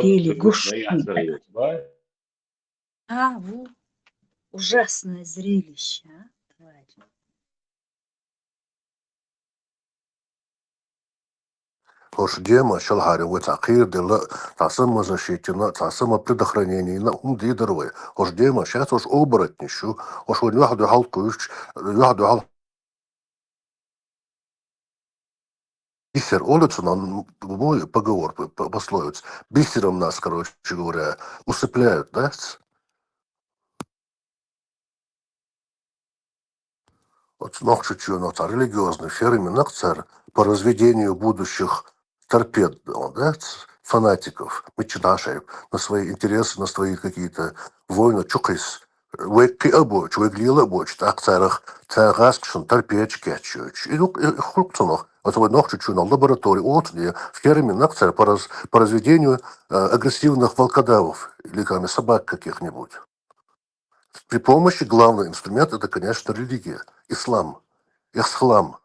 Или гуш. А, ву. Ужасное зрелище, а, тварь. Хош дема шалхари вой ца кир дела, ца самозащитина, ца самопредохраненина, ум дидер вой. Хош дема, сейчас уж оборотни шу, хош вой вахду халкуш, вахду хал Бисер олицуна, мой поговор, п- п- пословиц. Бисером нас, короче говоря, усыпляют, да? Вот нохчучу, но ца религиозный ферми накцер по разведению будущих торпед, да, фанатиков, мечташей, на свои интересы, на свои какие-то войны, чукис. Вейкки обоч, вейглила обоч, так царах, царах шун торпеч кячуч. И дук, и хрукцунах. Вот вы нохчу чуна лаборатории, вот, и в ферме накцер по раз-, по разведению, э, агрессивных волкодавов или, там, собак каких-нибудь. При помощи главный инструмент — это, конечно, религия, ислам, исхлам.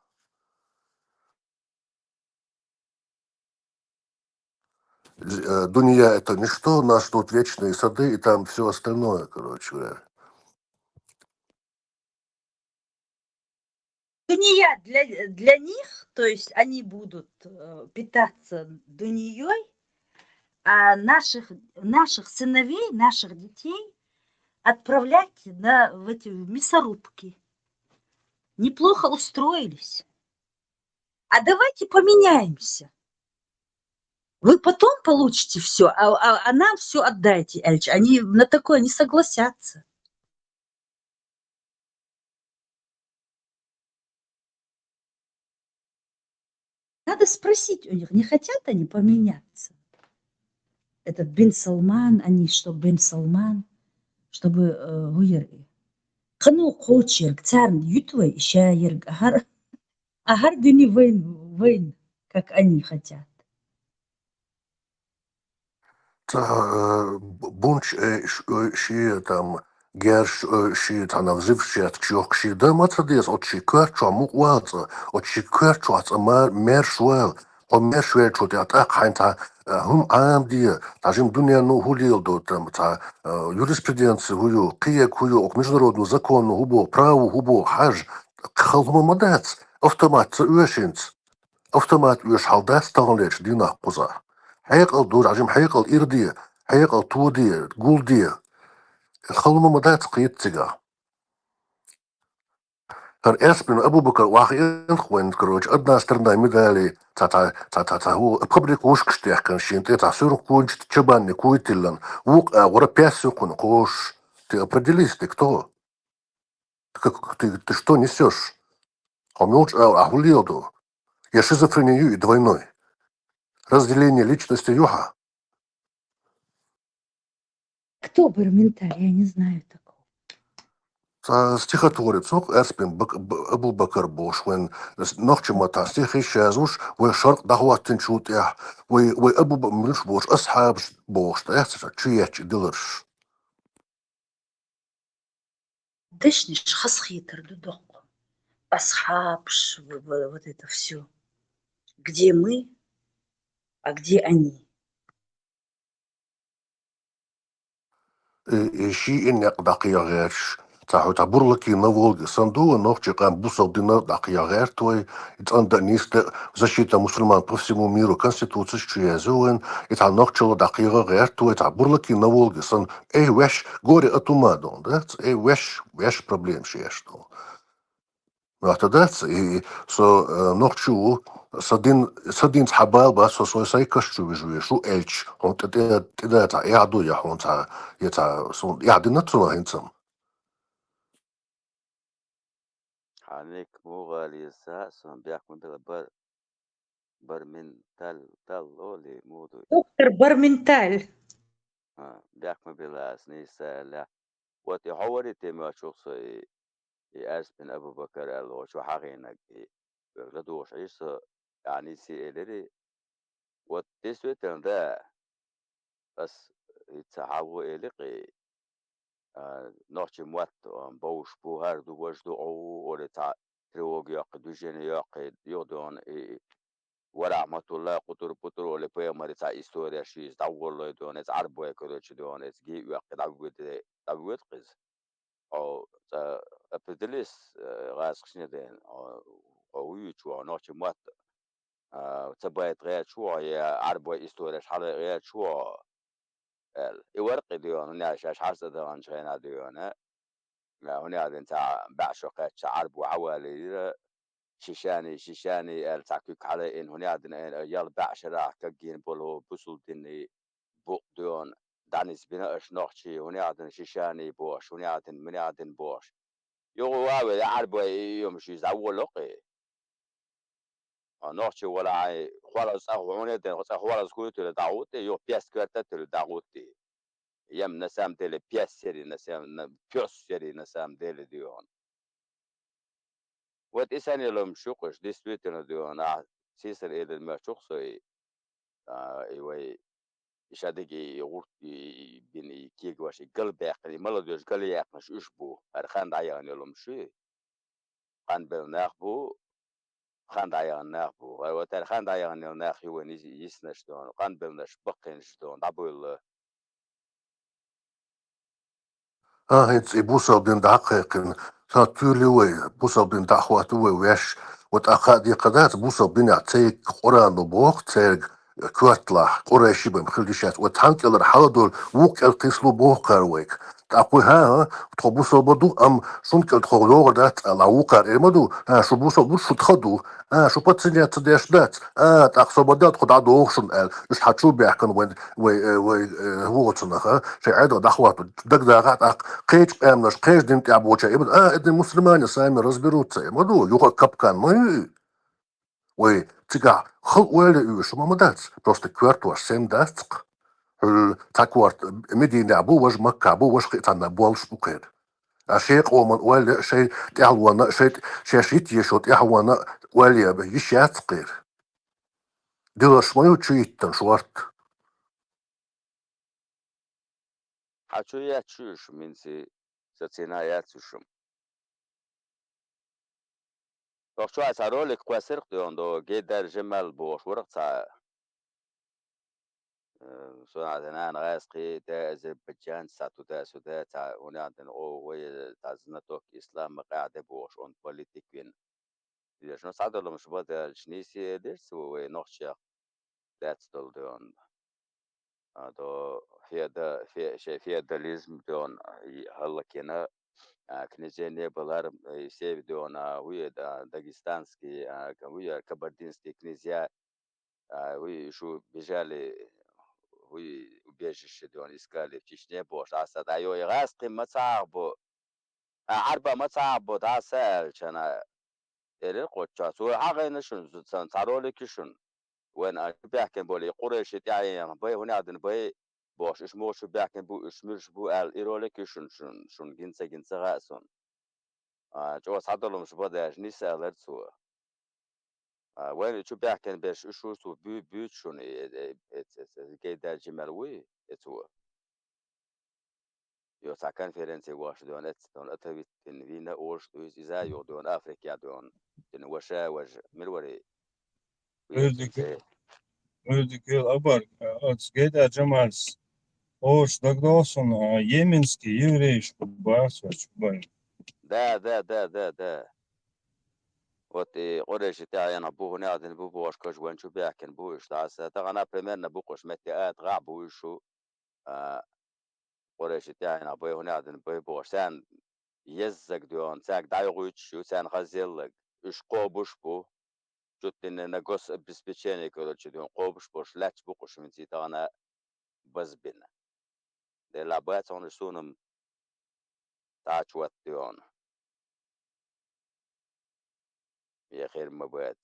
Э, Дунья — это ничто, нас ждут вечные сады и там все остальное, короче говоря. Дунья для, для них, то есть они будут э, питаться дуньей, а наших, наших сыновей, наших детей отправлять на, в эти в мясорубки. Неплохо устроились. А давайте поменяемся. Вы потом получите все, а, а, а нам все отдайте, Эльч. Они на такое не согласятся. Надо спросить у них, не хотят они поменяться? Этот Бен Салман, они что, Бен Салман, чтобы э, гуйр и. Кану кочерг, царн ютвай шаерг, ахар, ахар дуни вайн, вайн, как они хотят. Ца, э, б-, бунч, э, ш-, э, ши, там, герш, э, ши, там, взывчатка, чёх, ши, да, ма ца дес, от ши кварчо, мук валца, от ши кварчо, ца, ма, мерш вал, о мерш вал, чё, я, так, хайн, та, э, хум, ам, ди, та, жим, дуния, ну, хулил, до, там, та, э, юриспруденция, хую, кие, хую, ок, международный закон, ну, хубо, право, хубо, хаж, халма мадац, автомат, ца, уэшинц. Автомат уьш хьалдац таханлерчу дийнахь кхузахь. Хьекъал ду, жима хьекъал ирде, хьекъал тоде, гулде. Халма ма дац кхета цигахь. ХӀара Аспин Абу-Бакар вахиъна вайн, короче, одна сторона медали, ца, ца, ца, ца, ца, хӀу, пхьабрик вушкаш техкан шен тӀе, ца, суьрх кунчит чабанни куй тиллан, вукх а вара пяс сукхун кхош. Ты определись, ты кто? Ты, как, ты, ты что несешь? Хьо муьлхачу агӀор ахь хӀун леладо? Я шизофрения ю и двойной. Разделение личности ю хьа. Кто Барменталь? Я не знаю такого. Ца стихотворец, ну, Аспин Бак-, Б-, Абу-Бакар бохуш вайн, с-, нохчийн маттахь стихи язъеш, вай шаркъ дӀахӀоттийначул тӀаьхьа, вай, вай Абу Ба-, муьлш бохуш, асхьабаш бохуш, тӀаьхьа ца чу етташ и диларш. Дешнаш хазахетар ду доккха. Асхьабаш, в-, в-, вот это всё. Где мы, а где они? И, и шиъ некъ дӀакхехьа гӀерташ, ца хьо, ца бурлакий на Волге санна ду, нохчийн къам бусалба дина дӀакхехьа гӀерта вай, и цӀандан нийса защита мусульман по всему миру конституцеш чу язъю вайн, и цхьа нохчалла дӀакхехьа гӀерта вай, ца бурлакий на Волге санна, эй, ваьш, горе от ума дон, да? Эй, ваьш, ваьш проблемаш еш дон. Ну, а тогда ц-, и, и со, э, нохчи ву, сан дин, сан дин цхьа бала бац, со, со сай каш чу вижу веш ву, элч, хьуна тӀе, тӀе, тӀе да цхьа эхь ду, я хьуна цхьа, я цхьа, сон эхь дина цунах хӀинца-м. Хьанек мугӀали са, сон бехк ма била бар, Барменталь, тал оли муду. Доктор Барменталь. А, бехк ма била ас нийса аьлла. Вот и хьо вари те моьттуш ву со и, и Аспин Абу-Бакар аьлла, чу хьагӀийнарг и, ладугӀуш Ӏийса, яъни си элири. Вот действительно, да, ас хӀинца хьалхо элира-кх и, а, нохчийн мотт, а, бовш бу, хӀара ду, важа ду, Ӏу, олий цхьа тревога йоккхий, движение йоккхий, юха дуьйна и, и, ва рахьматуллахӀ, къутур-путур, олий пайхамаран цхьа история шийца дӀаволлой дуьйна, иза Ӏарбой, короче, дуьйна, иза гий оьккхий, дӀавоьду, дӀавоьду-кх иза. Хьо, цӀа, определись, э, гӀазкхашна ден, хьо, хьо вуьйцу, хьо нохчийн мотт, а, ца байта гӀерташ ву хьо, я Ӏарбой истореш хьалай гӀерташ ву хьо, аьлла. И вара-кх и дуьйна, хӀунда аьлча шаьш хьарс а даханчу хенахь дуьйна, а, хӀунда аьлла дина цхьа бӀе шо кхаьчча Ӏарбо хьавалийра, шишани, шишани аьлла, цхьа куьг хьалайина, хӀунда аьлла дина, ял бӀе шарахь кагйина болу бусулба динан букъ дуьйна, дӀанисбина аша нохчий, хӀунда аьлла дина шишани бохуш, хӀунда аьлла дина, мила аьлла дина бохуш. Юха ван а велла, Ӏарбой и, и йомаш иза дӀаволло-кх и. Хьо нохчи валахь, хьо хьолаза цӀа хьуна а ден, хьо цӀа хьолаза хӀуьйтуьйла дӀахӀуттий, юха пес коьрта а туьлла дӀахӀуттий. Ям на самом деле пес яри, на сам-, на, пёс яри на самом деле дуьйна. Вот и санна ломаш ю-кх уьш, действительно дуьйна, ахь сийсара элира моьттуш ву-кх со и, а, и вай, и шадерг и гӀурт, и, и бина, и кегаш, и галбаьккхина, и молодёжь галъяьккхинарш уьш бу, хӀара хан дӀаяхана йолу ломаш ю. Къанбелла нах бу, хан дӀаяханах бу. Ва тӀера хан дӀаяханел нах ю вайн йис-, йиснаш дон, къанбелнаш, баккхинаш дон, дӀабуйла. А, хӀинца и бусалба дин дӀакхайкхина. Сан туьли вай, бусалба дин дӀахӀотта вай веш. Вот а кхаъ декхар дац, бусалба динехь цайга Къуръано боху, цаьрга коьрталахь, къурайши бен хила дишац. Вот цхьана кӀелара хьала долу, вукху кӀел кхисло боху кхара вайга. ТӀаккха вай, хӀан, хӀан, тхо бусалба ду, амма шун кӀел тхо логӀур дац, ала вукхара эр ма ду, хӀан, шу бусалба ду, шу тха ду, а, шу пацанеца деш дац, а, тӀаккха со бада тхо дӀадоху шуна аьлла, уьш хьан чу баьхкина вайн, вай, э, вай, э, вуо цунах, а, шайн Ӏедал дӀахӀотта, дагадагӀахь тӀаккха, кхечу къаьмнаш, кхечу дин тӀехь болча, и ма ду, а, эдни мусульмане сами разберутся, и ма ду, юха капкан ма ю и. Вай цигахь хала ойла а уьйш ма ма дац, просто коьртош сема дац-кх. Хьуьлла цхьа корта Мединехь бу, важа Маккахь бу, важа кхин цхьанна боллуш бу кхера. А шен къоман ойла а, шайн тӀаьхьалонна а, шайн тӀ-, шаьш йита езаш йолу тӀаьхьалонна а ойла яба йиш яц кхера. Диларш ма ю чу йиттина шорта. Хьан чу яц шу уьш, минций, сацийна яц уьш-м. Нохчо цхьа ролик кхоьссира-кх тхуна, до, Гейдар Жамал бохуш вара-кх цхьа, э, со нана гӀазкхи, да, азербайджанец, цхьа туда-сюда, цхьа, хӀунда аьлла, о, вай, цхьа знаток ислама, къаьхьа де бохуш, он политик вина. Дезаш, ну, цхьадолу хӀумнаш бада аьлча, нийса элира цо вай нохчех дац долу дон. А, до феда-, фе-, шайн феодализм дон, и хӀаллакьхина, а, князей не было, и севидон, а, вуй, а, дагестанский, а, ка-, вуй, а, кабардинский князья, а, вуй, шу бежали, вуй, убежище дон искали в Чечне бохуш, а, са дӀайо, и гӀазкхи ма цхьа а бу, а, Ӏарба ма цхьа а бу, дӀа са аьлчана, элира кхоччохь. Цо хьагӀайна шуна, цу-, цхьа ролик ю шуна. Вайн а чу баьхкина болу и къурайши тӀаьхьенах бай, хӀунда аьлла бай бохуш, уьш муха чу баьхкина бу, уьш муьлш бу аьлла, и ролик ю шуна, шун, шуна гинца, гинца хаьа суна. А, чӀогӀа цхьадолу хӀумнаш бада аьлча, нийса элира цо. А, вайн чу баьхкина берш уьш ву, цо буь-, буьйцу шуна, и, и, и, и, и Гейдар Жамал вуй, и цо. Йо, цхьа конференци вахаш дон, эццахь дон, Атавиттин вийна олуш ду иза, иза а юха дон, Африкехь дон, дина ваша, важа, мила вара и? Вуьрдиг, вуьрдиг вел абар, а, оцу Гейдар Жамалс олуш дагадогӀу суна, а, йеменский еврейшка бац вац бай. Да, да, да, да, да. Вот и къурайши тӀаьхьенах бу, хӀунда аьлла бу бохуш, кажа вайн чу баьхкина бу уьш, дӀа са. Тахана, примерно, бу кхуш метте ата гӀа а бу уьш шу, а, къурайши тӀаьхьенах бай, хӀунда аьлла бай бохуш, царна еззаг доьгӀна, цаьрга дӀайохуьйтуш ю, царна хазъеллаг. Уьш кхобуш бу, чуть ли не на гособеспечение, короче, доьгӀна, кхобуш болуш лаьтташ бу кхуш, минций тахана базбина. Делахь бац хьуна суна-м тӀачу ватта доьгӀна. Я хир ма бац.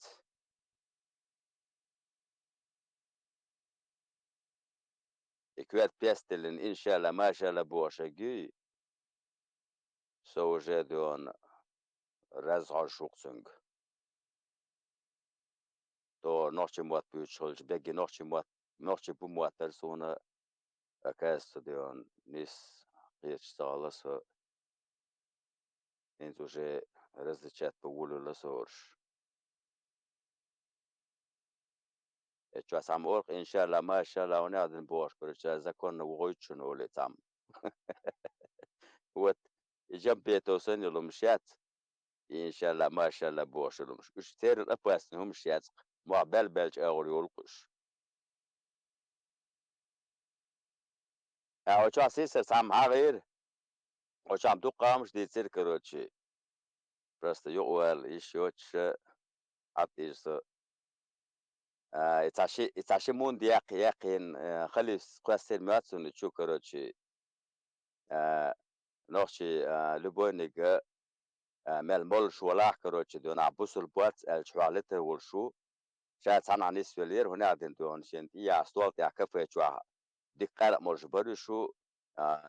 И коьрта песталин, иншалла, машалла бохуш а гуй, со уже дон раз хьожуш ву-кх цуьнга. ТӀаккха нохчийн мотт буьйцуш хилча, бегги нохчийн мотт, нохчи бу моттара суна, оказывается, дон, нийса кхеташ ца хилла со. ХӀинца уже различать бан волавелла со уьш. Э, чо схьа ма олу-кх, иншалла, машалла, хӀунда аьлла бохуш, короче, законно вохуьйту шуна олий цхьамма. Вот, и жампетов санна йолу хӀумнаш яц, и иншалла, машалла бохуш йолу хӀумнаш. Уьш террор опасный хӀумнаш яц-кх, мохь баьлла-баьллачу агӀор йолу-кх уьш. Ткъа оцу чохь сийсара цхьамма хьагӀийра. Оцу чохь дуккха а хӀумнаш дийцира, короче. Просто юкъавала йиш йоцуша, хьатӀийра со. А, и цхьа ши, и цхьа ши мунда яккха-, яьккхина, а, халифас кхоьссира моьтту суна чу, короче. А, нохчий, а, любойнига, а, мел молуш валахь, короче, дона ахь бусулба вац аьлча, хьох летар волуш ву. Ша цхьанхьа нисвеллера, хӀунда аьлла дина дона шен тӀе яхь стол тӀехь кафе чохь дика къаьркъа молуш бара уьш ву, а,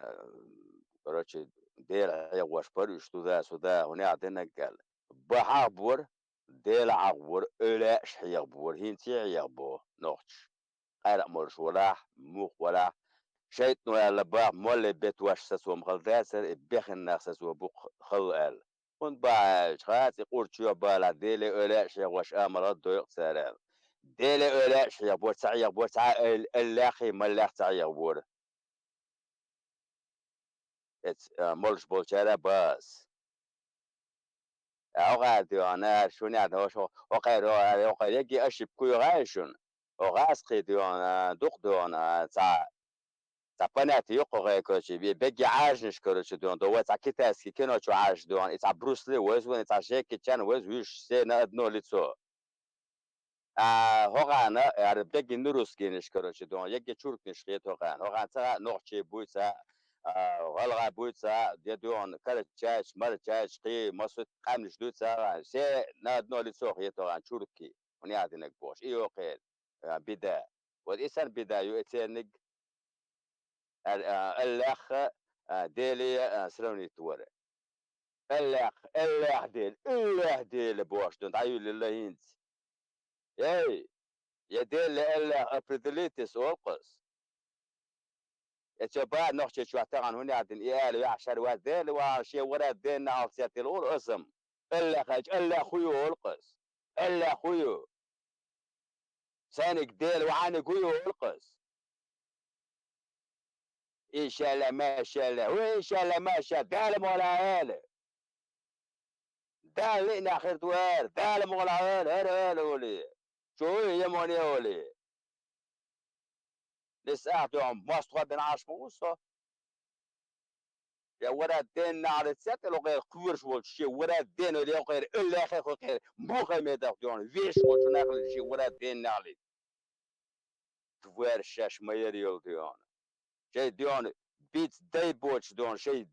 короче, Дела хьехош бара уьш туда-сюда, хӀунда аьлла динарг аьлла. Бан хьагӀ бора, Дела хьагӀ бора, эвлаяаш хьеха бора, хӀинца а хьеха бо нохчаш. Къаьркъа молуш валахь, муха валахь, шайтӀано аьлла боху, молле бетош сацо ма хала дацара, и бехна нах сацо бу-кх хала аьлла. ХӀунда баьлча, хаци къурчо бала, Деле оьлаьш хьехваш амал а дойкъ цара. Деле оьлаьш хьехбор, ца хьехбор, ца эл-, эллахи, маллах ца хьехбор. Эц, а, молш болчара баз. А, оха дуьхьа, а, шуна яхь, хӀо, хӀо, хӀо кхайро, а, хӀо кхайро, егги ошибка ю гӀай шуна. ХӀо гӀаз кхий дуьхьа, а, дукха дуьхьа, а, цхьа, цхьа понятие ю кхо гӀай, короче, бе-, бегги Ӏаьржнаш, короче, дуьхьа, до вай цхьа китайский кино чу Ӏаьржа дуьхьа, и цхьа Брюс Ли вайз ван, и цхьа Жеки Чан вайз вуьш, все на одно лицо. А, хӀокхана, ара бегги нурусскийнаш, короче, дуьхьа, егги чуркнаш хет хӀокхана. ХӀокхана ца нохчий буй ца, а, гӀалгӀай буй ца, де дуьхьа, карачайч, марачайч, кхий, масут къаьмнаш дуй ца, все на одно лицо хет хӀокхана, чурки, хӀун яхьдинарг бохуш. И йокхер, а, бида. Вот и санна бида ю, и церниг, а, а, Аллахха, а, Деле, а, сравнить вара. Аллах, Аллах Дела, Аллах Дела бохуш ду, дӀаюьллила хӀинца. Эй, я Дела, я Аллах, определитесь, олу-кх ас. Эцо бан нохчий чохь тахана хӀун яхьдина, и ала ваьхьа шара вац, Дела ваха, шен вара денна алцетила олу асам. Аллах аьлча, Аллах хӀу ю, олу-кх ас. Аллах хӀу ю. Сайниг Дела ваьхьаниг хӀу ю, олу-кх ас. Иншалла, машалла. ХӀу иншалла, машалла. Дала могӀа ала. Дала лиъна хир ду ара. Дала могӀа ала. ХӀара ала олий. Чу хӀу я моне олий. Лиса ахь дуьхьа мостагӀа бина Ӏаш ма ву со. Я вара ден нахьале цецӀе локхера кхоьруш волчу шен вара ден вара локхера, эл лехе хокхера, Мухаммедах дуьхьа веш волчу нахьале шен вара ден нахьале. Тварь шаьш ма яра йолу дуьхьа. Шайн дуьхьа биц дай боцуш дуьхьа, шайн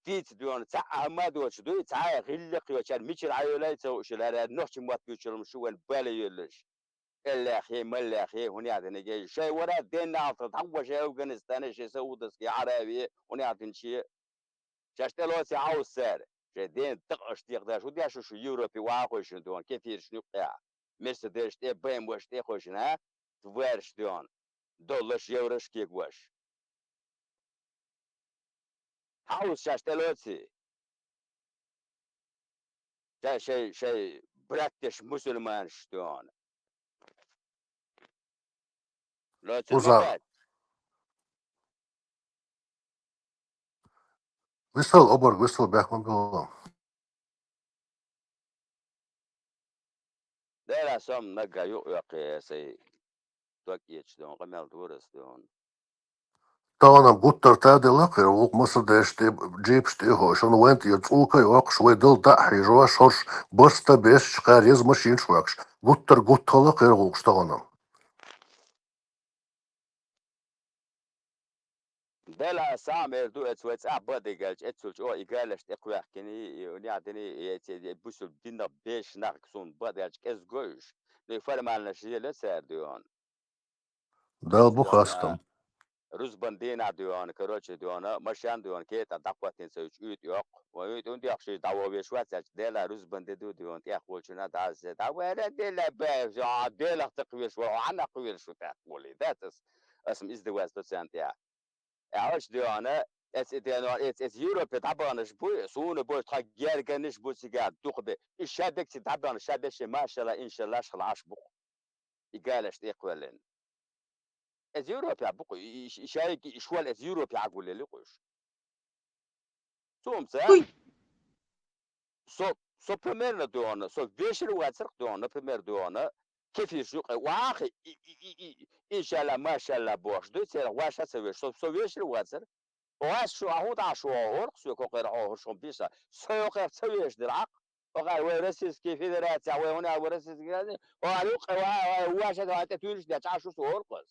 диц дуьхьа, цхьа а хӀума а доцуш дуй, цхьа а гӀиллакх йоцуш, мичара Ӏайолай ца хууш, лара нохча мотт буьйцуралла шу вайн бале йоьллаш. Эллехье, маллехье, хӀун яхьдинарг ю, шайн вара ден нахьале дӀагӀо шайн Афганистане, шайн Саудовский Аравия, хӀун яхьдинче. Шаьш тӀелоций хьовса цара, шайн ден дакъа аша декхадаш, хӀун деш шу Европе вахахойшина дуьхьа, кефиршна юккъехь, Мерседесаш тӀе, БМВш тӀе а хойшина, а? Тварьш дуьхьа, долларш, еврош кегош. Хьовса шаьш тӀелоций. Шай, шай, шай браттеш мусульманаш дуьхьа. Лоций Уза. Ма бац. Висал, обарг висал, бехк ма билла. Дера сом нагга юкъ йоккхий сай. Дог эцаш дуьхьа, къамел дора ас дуьхьа. Тахана гуттар та делла кхера, вукху Мерседесаш тӀе, джипаш тӀе а хо, шуна вайн тӀера цӀука а йоккхуш, вай дала дӀа а хьийжош, хӀорш барста бесаш, кхара еза машинаш а хӀоьттуш. Гуттар гуттала кхера гӀуллакхаш тахана. Дела сам эр ду, эца вай цӀахь бан а дигалча, эццул чӀогӀа и галеш тӀе кхоьхкиний, и, и, и, и, и бусул динах беш нах суна бан а даьлча кӀезиг го уьш. Ну, и формальность ела цара дуьхьа. Дала бу хастам. Рузбан дийнахь дуьхьа, короче, дуьхьа, машен дуьхьа, кетӀа дӀакхоьттина ца юьту уьйтӀа йоккху. Ван уьйтӀа хӀунда йоккхуш, дӀавоха веш вац аьлча, Дела рузбан де ду дуьхьа, тӀехволчунна дӀа а зе, дӀа вара Дела баьржа, а, Делах ца кхоьруш вара, хьанна кхоьруш ву тӀехволий, дац ас, ас ма иза де вац доцарна тӀехь. Аьлча дуьхьа, эц и дено, эц, эц Европе дӀабаханаш буй, суна бой, тхан герганаш бу цигахь дукха бе. И ша бегци дӀабахана, ша беше, машалла, иншалла, шхала Ӏаш бу-кх. И галеш тӀе кхоьллина. Эца Европе бу-кх, и, и, и шайги, и школа эца Европе гуллели-кх уьш. Цумца, уй, со, со примерно дуьхьа, со вешар вацар-кх дуьхьа, например, дуьхьа, кефирш юкъе вахахь, и, и, и, и, иншалла, машалла бохуш дуй, церан ваша ца веш, со, со вешар вацар. Оха ас шу, а хӀун дӀа шу, хӀорх соьга хӀокхера хьо, хӀорш хӀун биса, со хӀокхера ца веш дира Ӏакх. Оха вай Российский Федерация, вай хӀуна вай Российский Федерация, оха юкъе ва-, ва-, ваша ва тӀе туьйраш деча Ӏа шу со хӀорх ас.